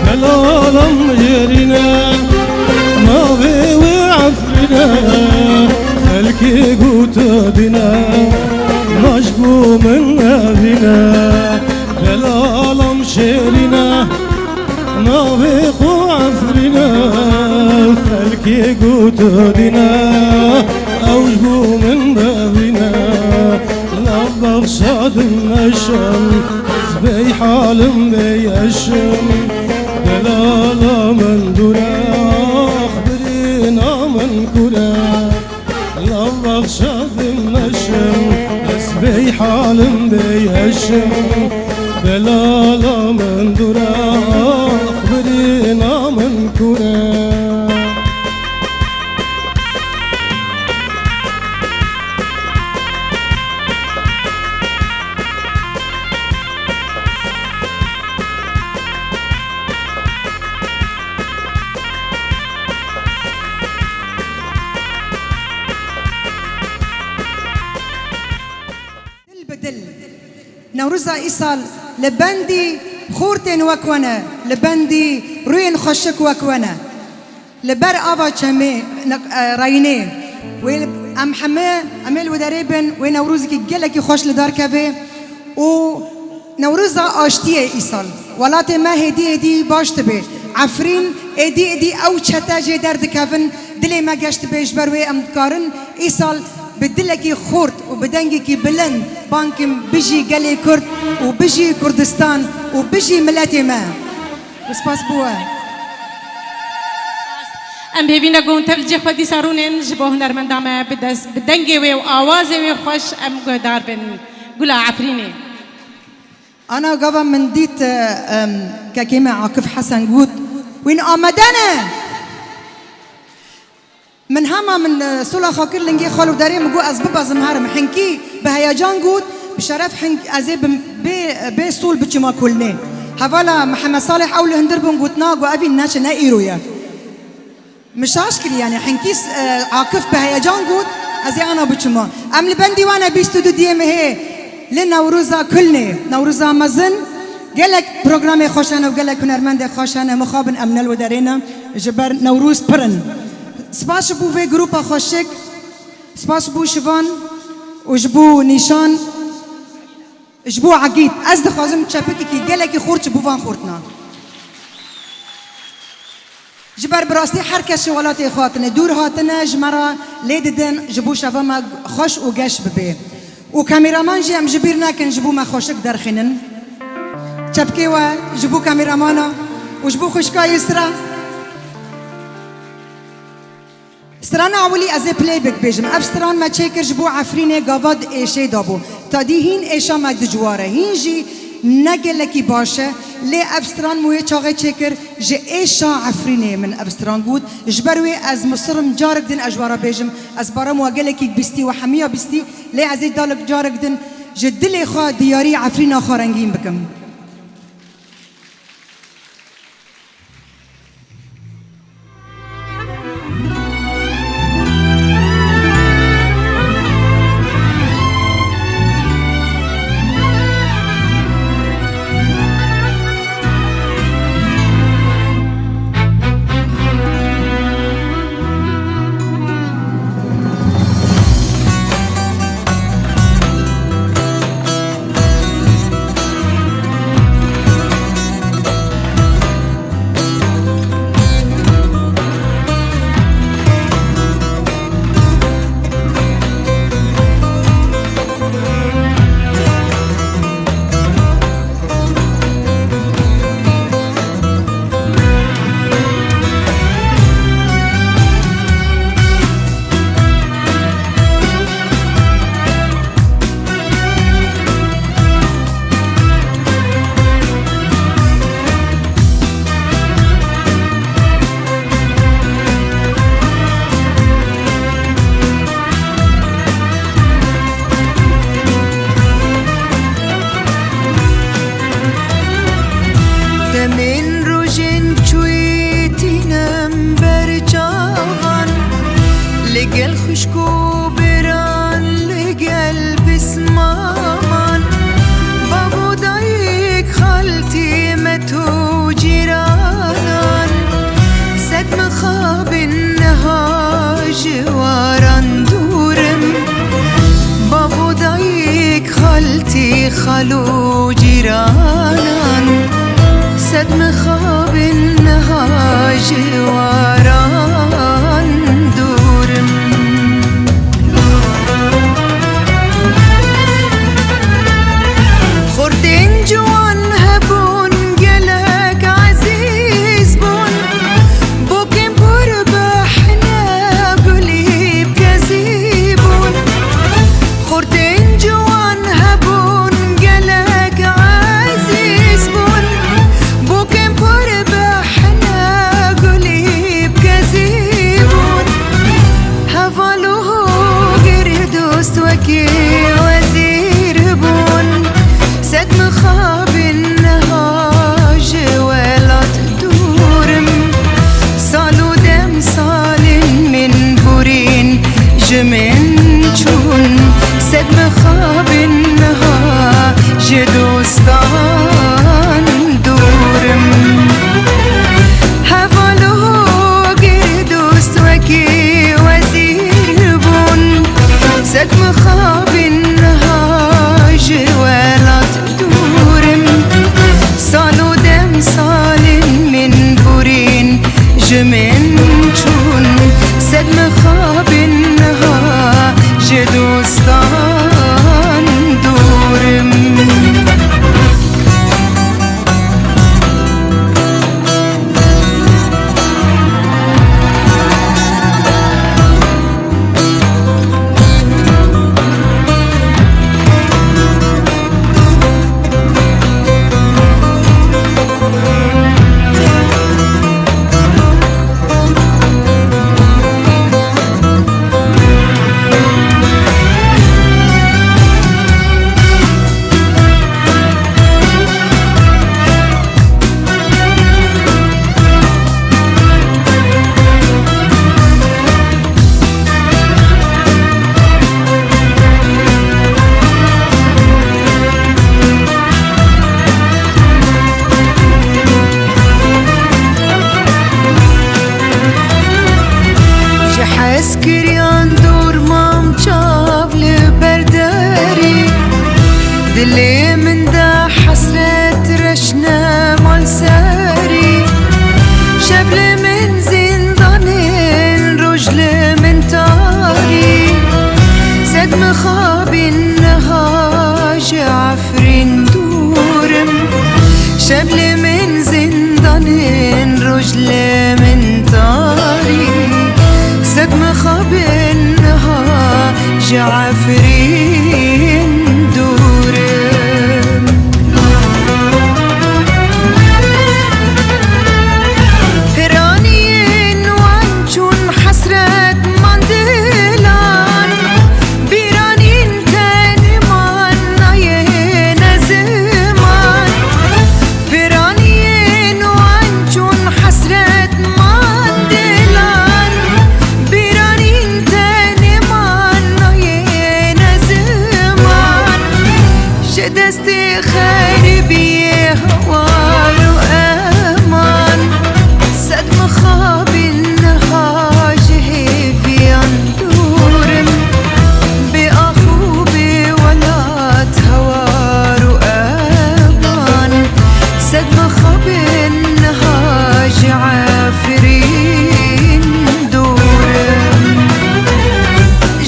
Belalam yerine, navê wê Efrîne, xelkê gote dîne, naş bû min evîne. Belalam şêrîne, navê xwe Efrîne, xelkê gote dîne, ew ji bo min bevîne. Nav baxça dimeşim, ez bey halim bey eşim. Delala min dûr e, ax birîna min kûr e. Nav baxça dimeşim, ez bey halim bey eşim. Delala min dûr e, ax birîna min kûr e. Dil bi dil. Newroza îsal li bendî xortên wek we ne, li bendî rûyên xweşik wek we ne. Li ber ava çemê, e, reyînê, wê em heme, em ê li wê derê bin, wê Newrozekî gelekî xweş li dar keve û Newroza aştiyê îsal. Welatê me hêdî hêdî baş dibe. Efrîn êdî êdî ew çete jê derdikevin, dilê me geş dibe, ji ber wê em dikarin îsal bi dilekî xurt û bi dengekî bilind bang kim bijî gelê Kurd û bijî Kurdistan û bijî miletê me. Û spas bo we. Em bi hêvî ne ku hûn tev li cê xwe dîsa rûnên ji bo hunermenda me bi dest, bi dengê wê û awazê wê xweş em guhdar bin. Gula Efrînê. Ana gava min dît, e, em, kekê me Akif Hesen got, wîn amade ne. Min hema min, e, sola xwe kir lingê xwe li derê, min got ez bibezim herim. Hinkî bi heyecan got, bi şeref hink-, ez ê bi, bê, bê sol biçima kulnê. Hevala Mihemed Salih ew li hundir bûn, got na, got evî neçe, ne îro ye. Min şaş kirî, yanî hinkî, e, Akif bi heyecan got, ez ê ana biçima. Em li bendî wane bîst û du diyê mehê li Newroza kulnê, Newroza mezin, Gelek programê xweş hene û gelek hunermendê xweş hene. Mixabin em ne li derê ne, ji ber Newroz pir in. Spas ji bo vê grupa xweşik, spas ji bo Şivan û ji bo Nîşan, ji bo Egîd. Ez dixwazim çepikekî gelekî xurt ji bo van xortina. Ji ber bi rastî her kes ji welatê xwe hatine, dûr hatine, ji me re lê didin, ji bo şeva me xweş û geş bibe. Û kameraman jî em ji bîr nekin, ji bo me xweşik derxînin. Çepkê we ji bo kameramana û ji bo xwişka Yusra. Strana ewilî ez ê playback bêjim. Ev stran me çêkir ji bo Efrînê, gava di êşê de bû. Tadî hîn êşa me di ciwar e. Hîn jî ne gelekî baş e. Lê ev stran min wê çaxê çêkir, ji êşa Efrînê min ev stran got. Ji ber wê ez misir im, carek din ez ji we re bêjim. Ez baram we gelekî bîstî, we hemiya bîstî. Lê ez ê dalek carek din ji dilê xwe diyarî Efrîna xwe rengîn bikim. Demên rojên çûyî tînim ber çavan, li gel xwişk û biran, li gel pismaman, bav û dayik, xaltî, met û cîranan, sed mixabin niha ji waran dûr im. Bav û dayik, xaltî, xal û cîranan, sed mixabin niha ji waran dûr im. Xortên ciwan hebûn, gelek ezîz bûn, bokên pir behne gulî bi kezî bûn. Xortên ciwan hebûn, gelek ezîz bûn, bokên pir behne gulî bi kezî bûn. Heval û hogir, dost, wekî wezîr bûn. Sed mixabin niha ji welat dûr im. Sal û dem salin min borîn, ji min çûn. Sed mixabin niha ji dostan dûr im. Heval û hogir, dost, wekî wezîr bûn. Sed mixabin niha ji welat dûr im. Sal û dem salin min borîn, ji min çûn. Sed mixabin niha Lê min de hesret reşne mal serî. Şev li min zindanên, roj li min tarî. Sed mixabin niha ji Efrîn dûr im. Şev li min zindanên, roj li min tarî. Sed mixabin niha ji Efrîn dûr im. Piraniyên wan çûn hesret man dilan. Bîranîn tenê man nayê ne ziman. Piraniyên wan çûn hesret man dilan. Bîranîn tenê man nayê ne ziman. Ji destê xerîbiyê hawar û eman. Sed mixabin niha ji hêviyan dûr im. Bê ax û bê welat hawar û eman. Sed mixabin niha ji Efrîn dûr im.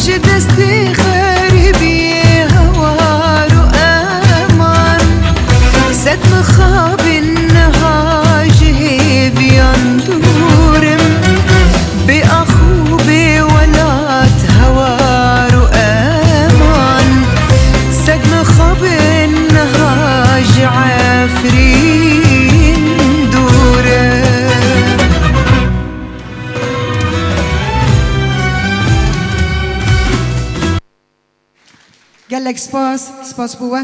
Ji destê xerîbiyê hawar û eman. Sed mixabin niha ji hêviyan dûr im. Bê ax û bê welat hawar û eman. Sed mixabin niha ji Efrîn dûr im. Gelek spas, spas bo we.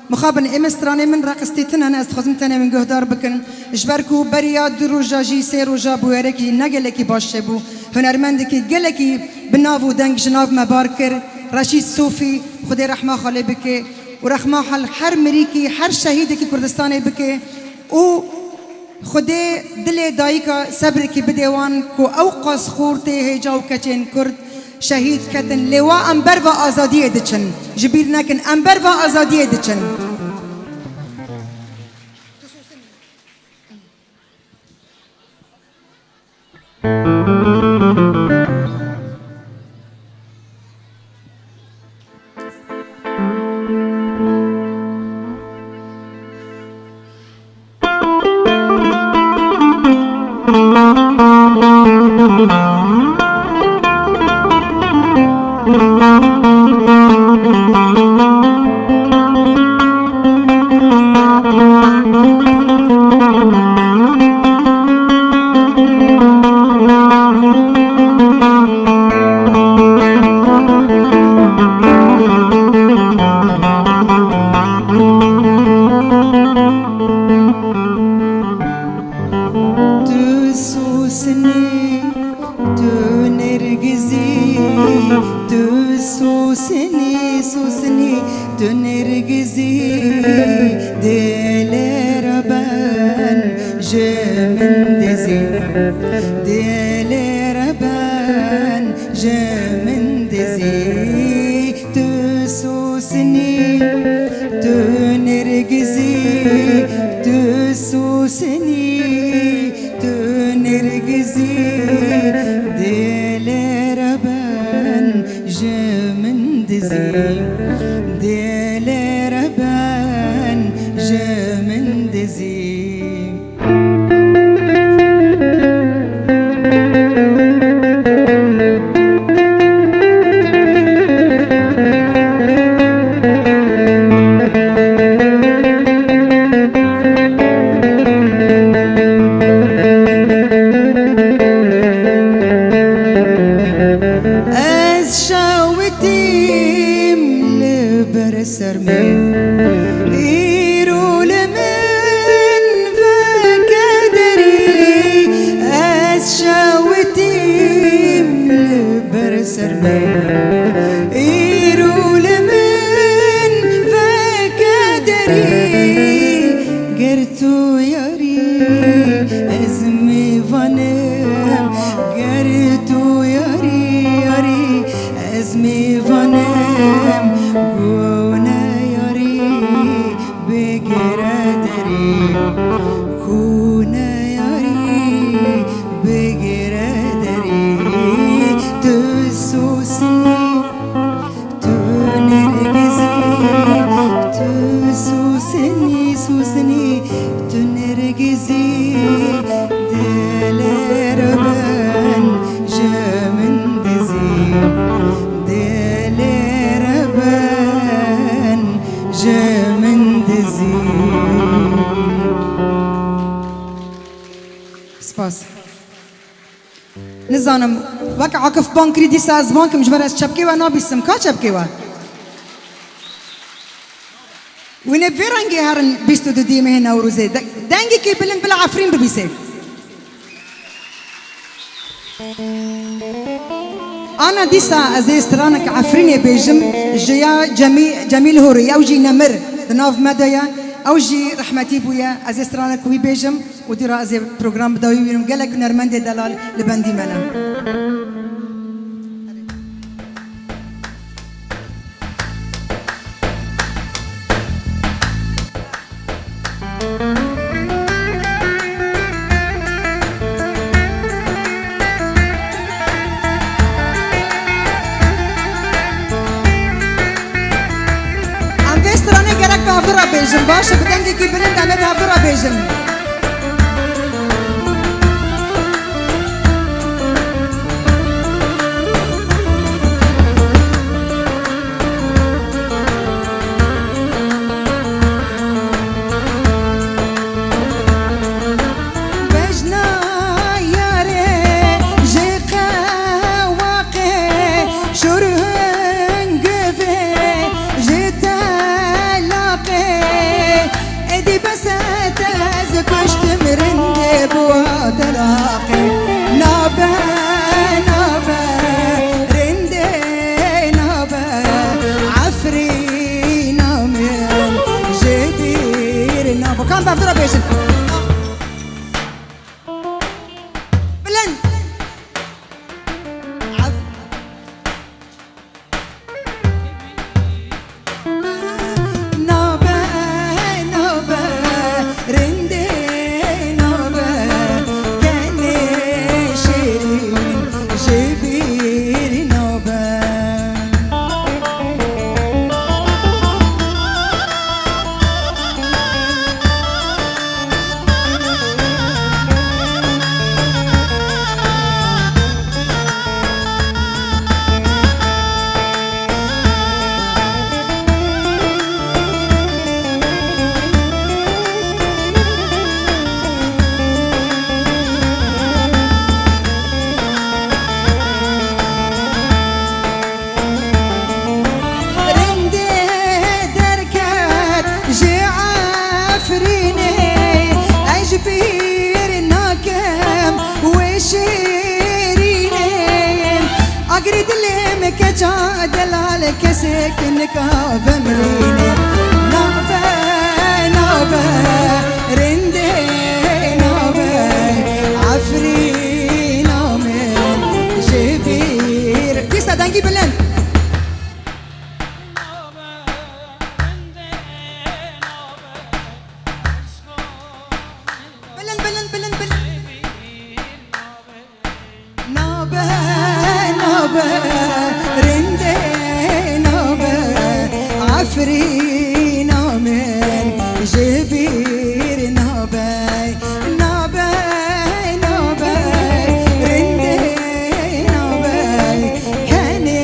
Mixabin ê me stranê min reqistî tune ne, ez dixwazim tenê min guhdar bikin. Ji ber ku beriya du roja jî, sê roja bi wêrekî ne gelekî baş çêbû. Hunermendekî gelekî bi nav û deng ji nav me bar kir. Reşîd Sofî, Xwedê rehma xwe lê bike û rehma hel her mirîkî, her şehîdekî Kurdistanê bike û Xwedê dilê dayika sebrekî bidê wan ku ew qas xortê hêja û keçên Kurd şehîd ketin, lê wa em ber va azadiyê diçin. Ji bîr nekin, em ber va azadiyê diçin. Tu sosinî, tu nêrgizî, tu sosinî, sosinî, tu nêrgizî. Dê lê re ben ji min dizî, dê lê re ben ji min dizî. Tu sosinî, tu nêrgizî, tu sosinî, tu nêrgizî. Dê lê re ben ji min dizî, dê lê re ben ji min dizî. Ez şewitîm li ber ser me. Îro li min veke derî, ez şewitîm li ber ser me. Îro li min veke derî, ger tu yarî, ez mêvan im. Ger tu yarî, yarî, ez mêvan im, ku ne yarî, Nizanim, wek Akif bang kirî dîsa ez bang kim, ji ber ez çepkê we nabîsim. Ka çepkê we? Wî ne bi vê rengê herin bîst û dudiyê mehê Newrozê. De-, dengekî bilind bila Efrîn bibîsê. Ana dîsa ez ê stranek Efrînê bêjim, ji ya Cemî-, Cemîl Hurî, ew jî nemir di nav me de ye, ew jî rehmetî bûye. Ez ê stranek wî bêjim û dî re ez ê program bi dawî bînim. Gelek hunermendê delal li bendî me ne. Em vê stranê gerek bi hevdu re bêjin. Baş e, bi dengekî bilind em ê bi hevdu re bêjin. Bejna yarê ji qewaqê, şûr hingivê ji telaqê. Êdî bes e, te ez kuştim rindê bi telaqê. Nabe, nabe, rindê nabe, Efrîna min ji bîr nabe. Kam bi hevdu re bêjin? Bilind. Nabe, nabe, rindê nabe, tenê şêrîn ji bîr nabe. Rindê derket ji Efrînê, ez ji bîr nakim wê şêrînê. Agirê dilê min keça delal, kesek nika vemrînê. Nabe, nabe, rindê nabe, Efrîna min ji bîr. Dîsa dengî bilind. Bilind, bilind, bilind, bilind. Nabe, nabe, rindê nabe, Efrîna min ji bîr nabe. Nabe, nabe, rindê nabe, kenê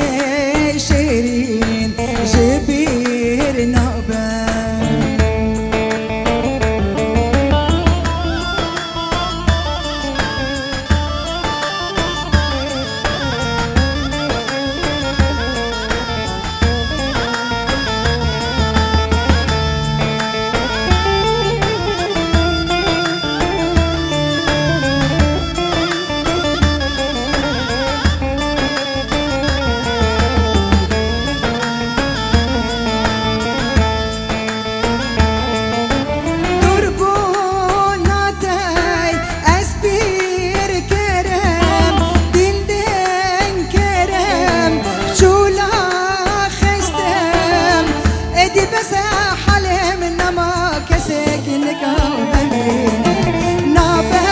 şêrîn ji bîr nabe. Dûrbûna te ez pîr kerim, dîn din kerim, çûla xestim. Êdî bes e, halê min nema, kesek nika vemrîne. Nabe,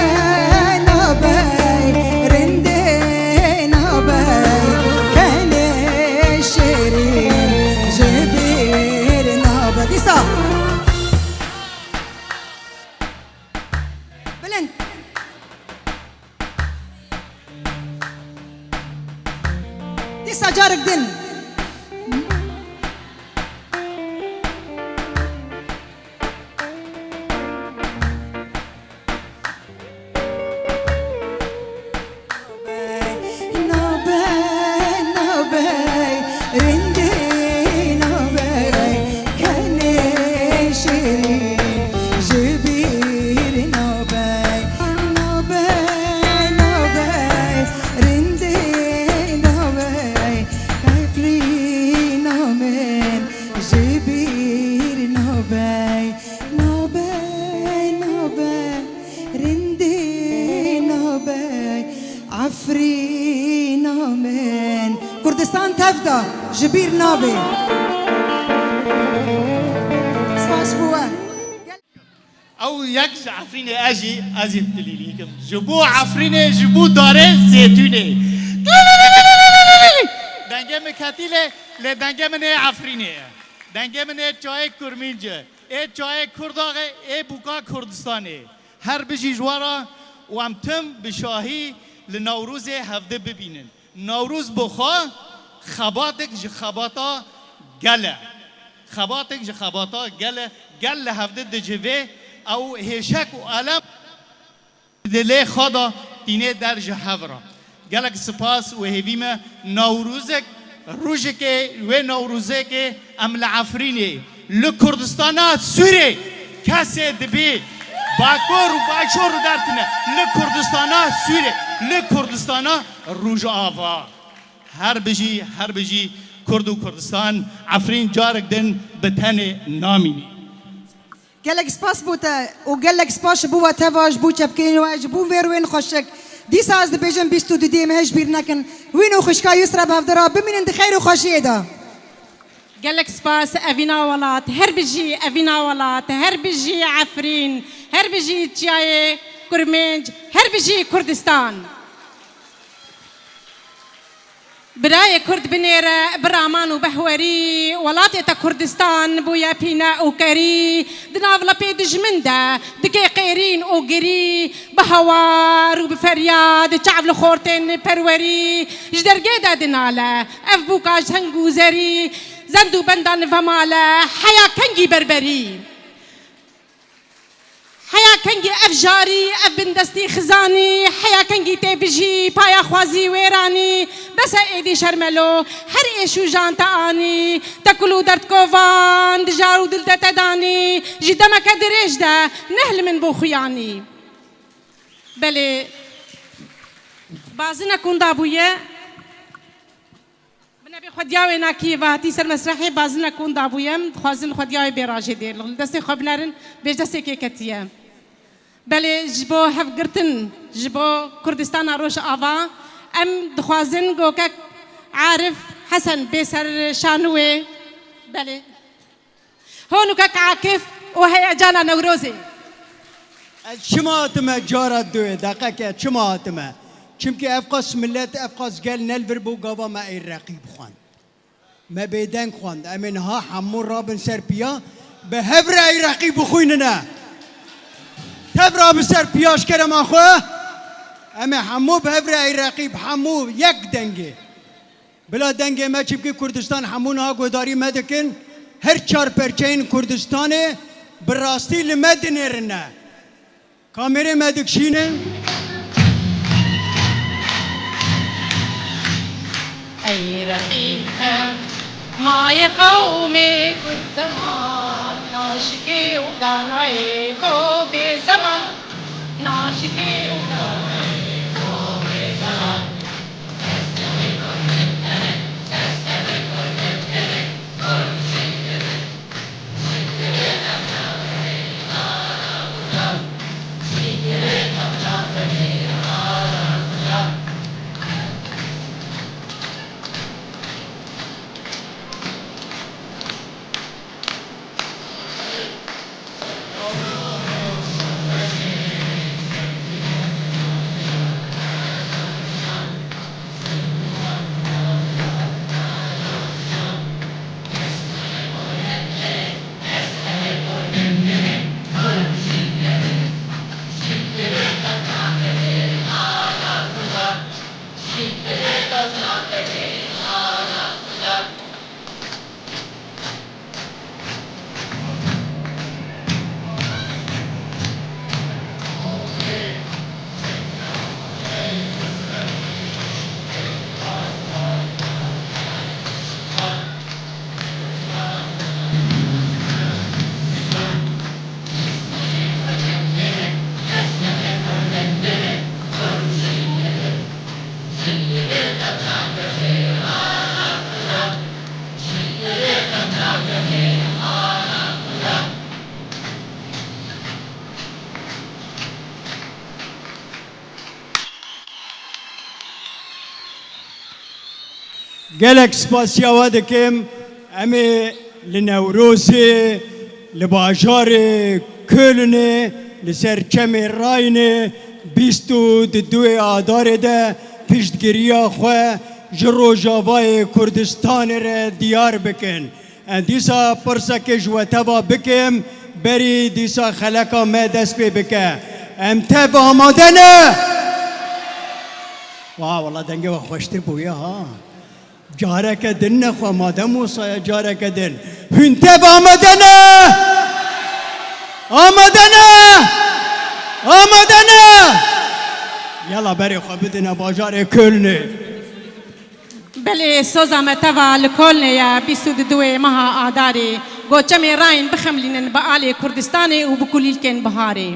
nabe, rindê nabe, kenê şêrîn ji bîr nabe. Dîsa. Bilind. Dîsa carek din. Ji bîr nabe, nabe, nabe, rindî nabe, Efrîna min. Kurdistan tev da, ji bîr nabe. Spas bo we. Ew yek ji Efrînê, ez jî, ez jî dilîlî kim. Ji bo Efrînê, ji bo darê zêtûnê. Dengê min ketî lê, lê dengê min ê Efrînê ye. Dengê min ê çayê Kurmînc e, ê çayê Kurdaxê, ê bûka Kurdistanê. Her bijî ji we re û em tim bi şahî li Newrozê hevdi bibînin. Newroz bi xwe xebatek ji xebata gel e. Xebatek ji xebata gel e. Gel li hevdi dicivê, ew hêşek û elem di lê xwe de tînê der ji hev re. Gelek spas û hêvî me Newrozek, rojekê wê Newrozekê em li Efrînê, li Kurdistana Sûrê kesê dibî Bakur û Başûr û dertine, li Kurdistana Sûrê, li Kurdistana Rojava. Her bijî, her bijî Kurd û Kurdistan, Efrîn carek din bi tenê namînî. Gelek spas bo te û gelek spas ji bo we teva, ji bo çepkeyên we, ji bo vêrwên xweşik. Dîsa ez dibêjim bîst û du dê me hej bîr nekin. Wîn û xwişka Yusra bi hevdira bimînin di xeyr û xweşiyê de. Gelek spas Evîna Welat, her bijî Evîna Welat, her bijî Efrîn, her bijî Çiyayê Kurmênc, her bijî Kurdistan. Birayê Kurd binêre bi raman û behwerî, welatê te Kurdistan bûye pîne û kerî. Di nav lepê dijmin de dike qêrîn û girî. Bi hawar û bi feryad çav li xortên perwerî. Ji dergê de dinale ev bûka jeng û zerî. Zend û benda nivemale heya kengî berberî. Heya kengî ev jarî, ev bindestî xizanî, heya kengî tê bijî, paya xwazî wêranî. Bes e êdî şermelo, her êş û jan te anî. Te kul û derd kovan, di jar û dil de te danî. Ji demeke dirêj de, neh li min bo xuyanî. Belê, bazinek hûn dabûye. Binebê xwediya wê nakî ve hatî ser mesrehê, bazinek hûn dabûye, em dixwazin xwediya wê bê rajê dê. Li destê xwe binerin, bêjde sêkê ketiye. Belê ji bo hevgirtin, ji bo Kurdistana Rojava, em dixwazin gokek Arif Hesen bê ser şanû wê. Belê. Hûn û kek Akif û heyecana Newrozê. Ez çima hatime cara duê, deqeke, çima hatime? Çimkî ev qas millet, ev qas gel ne li vir bû gava me ê reqîb xwend. Me bêdeng xwend. Em ê niha hemû rabin ser piya, bi hev re ey reqîb bixwînine. Tev rabin ser piya ji kerema xwe. Em ê hemû bi hev re ey reqîb, hemû yek dengê. Bila dengê me çi bikî Kurdistan hemû niha guhdarî me dikin. Her çar perçeyên Kurdistanê bi rastî li me dinêrine. Kamêrê me dikişîne. Ey reqîb xem, mayê qewmê Kurd zeman, naşikê û danayê xo bê zeman, naşikê û danayê xo bê zeman. Gelek spasiya we dikim. Em ê li Newrozê, li bajarê Kölnê, li ser çemê Rayne, bîst û duê Adarê de piştgiriya xwe ji Rojavayê Kurdistanê re diyar bikin. Em dîsa pirsekê ji we teva bikim, berî dîsa xeleka me dest pê bike. Em tev amade ne? Wa, wela dengê we xweştir bûye ha. Careke din nexwe madem wisa ye, careke din. Hûn tev amade ne? Amade ne? Amade ne? Yala berê xwe bidine bajarê Kölnê. Belê, soza me teva li Kolnê ye, bîst û duê meha Adarê. Got çemê Rayne bixemlînin bi alê Kurdistanê û bi kulîlkên biharê.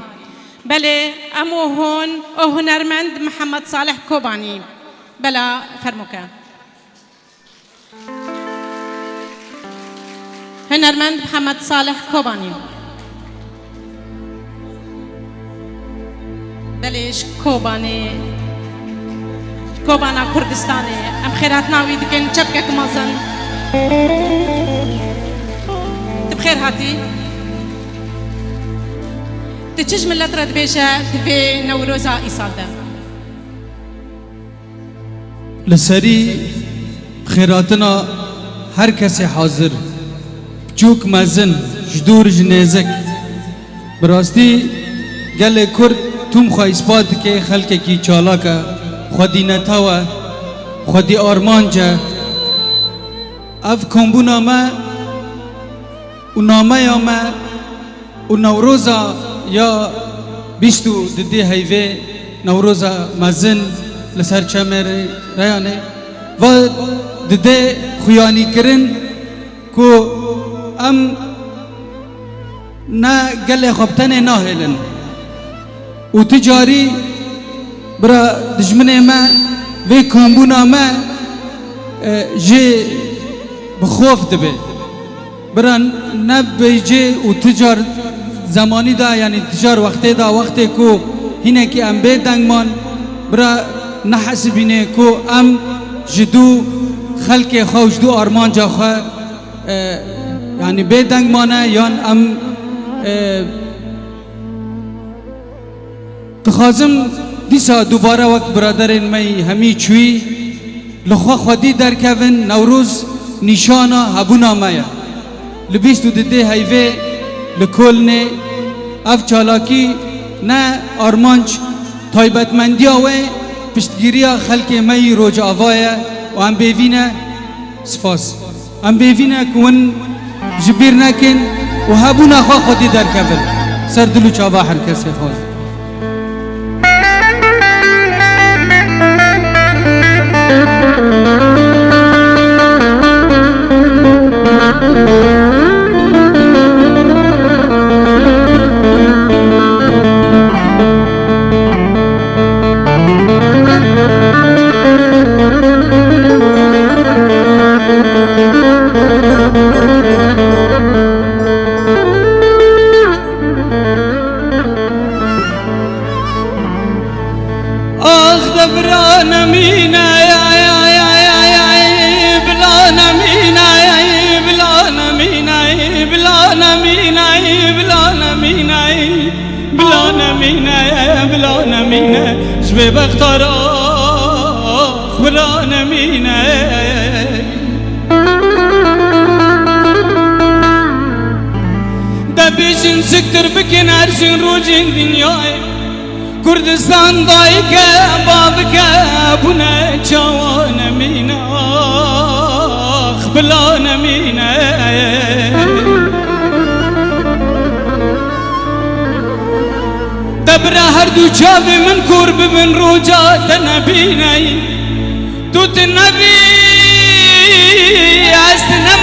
Belê, em û hûn û hunermend Mihemed Salih Kobanî. Bela, fermo ke. Hunermend Mihemed Salih Kobanî. Belê, ji Kobanê, Kobana Kurdistanê. Em xêrhatina wî dikin, çepkek mezin. Tu bi xêr hatî. Tu çi ji milet re dibêje di vê Newroza îsal de? Li serî xêrhatina her kesê hazir, biçûk mezin, ji dûr ji nêzik. Bi rastî gelê Kurd tim xwe îspat dike, xelkekî çalak e, xwedî netew e, xwedî armanc e. Ev kombûna me û nameya me û Newroza ya bîst û didê heyvê, Newroza mezin li ser çemê Rê-, Reyanê, va didê xuyanîkirin ku em ne gelê xwe bi tenê nahêlin. Û ti carî bira dijminê me vê kombûna me, e, jê bi xof dibe. Bira ne bêjê û ti car zemanî de, yanî ti car wextê de, wextê ku hînekî em bê deng man, bira nehesibîne ku em ji dû xelkê xwe û ji dû armanca xwe, e, yanî bê deng mane yan em, e, Dixwazim dîsa dubare wek biraderên me yî hemî çûyî li xwe xwedî derkevin, Newroz nîşana hebûna me ye. Li bîst û didê heyvê li Kolnê ev çalakî ne armanc, taybetmendiya wê piştgiriya xelkê me yî Rojava ye û em bêvî ne. Spas. Em bêvî ne ku hûn ji bîr nekin û hebûna xwe xwedî derkevin. Ser dil û çava her kesê xwe. Ax de bira nemîne, ay, ay, ay, ay, ay, ay, bila nemîne, ay, bila nemîne, ay, bila nemîne, ay, bila nemîne, ay, bila nemîne, ay, bila nemîne, ji bê bextara, ax, bila nemîne. Debêjin siktir bikin her çin rojên dinyayê. Kurdistan dayike, bavike, bûne çawa nemîne, ax, bila nemîne. De bira her du çavê min kor bibin, roja te nebîney. Tu tu nebî, ez tu ne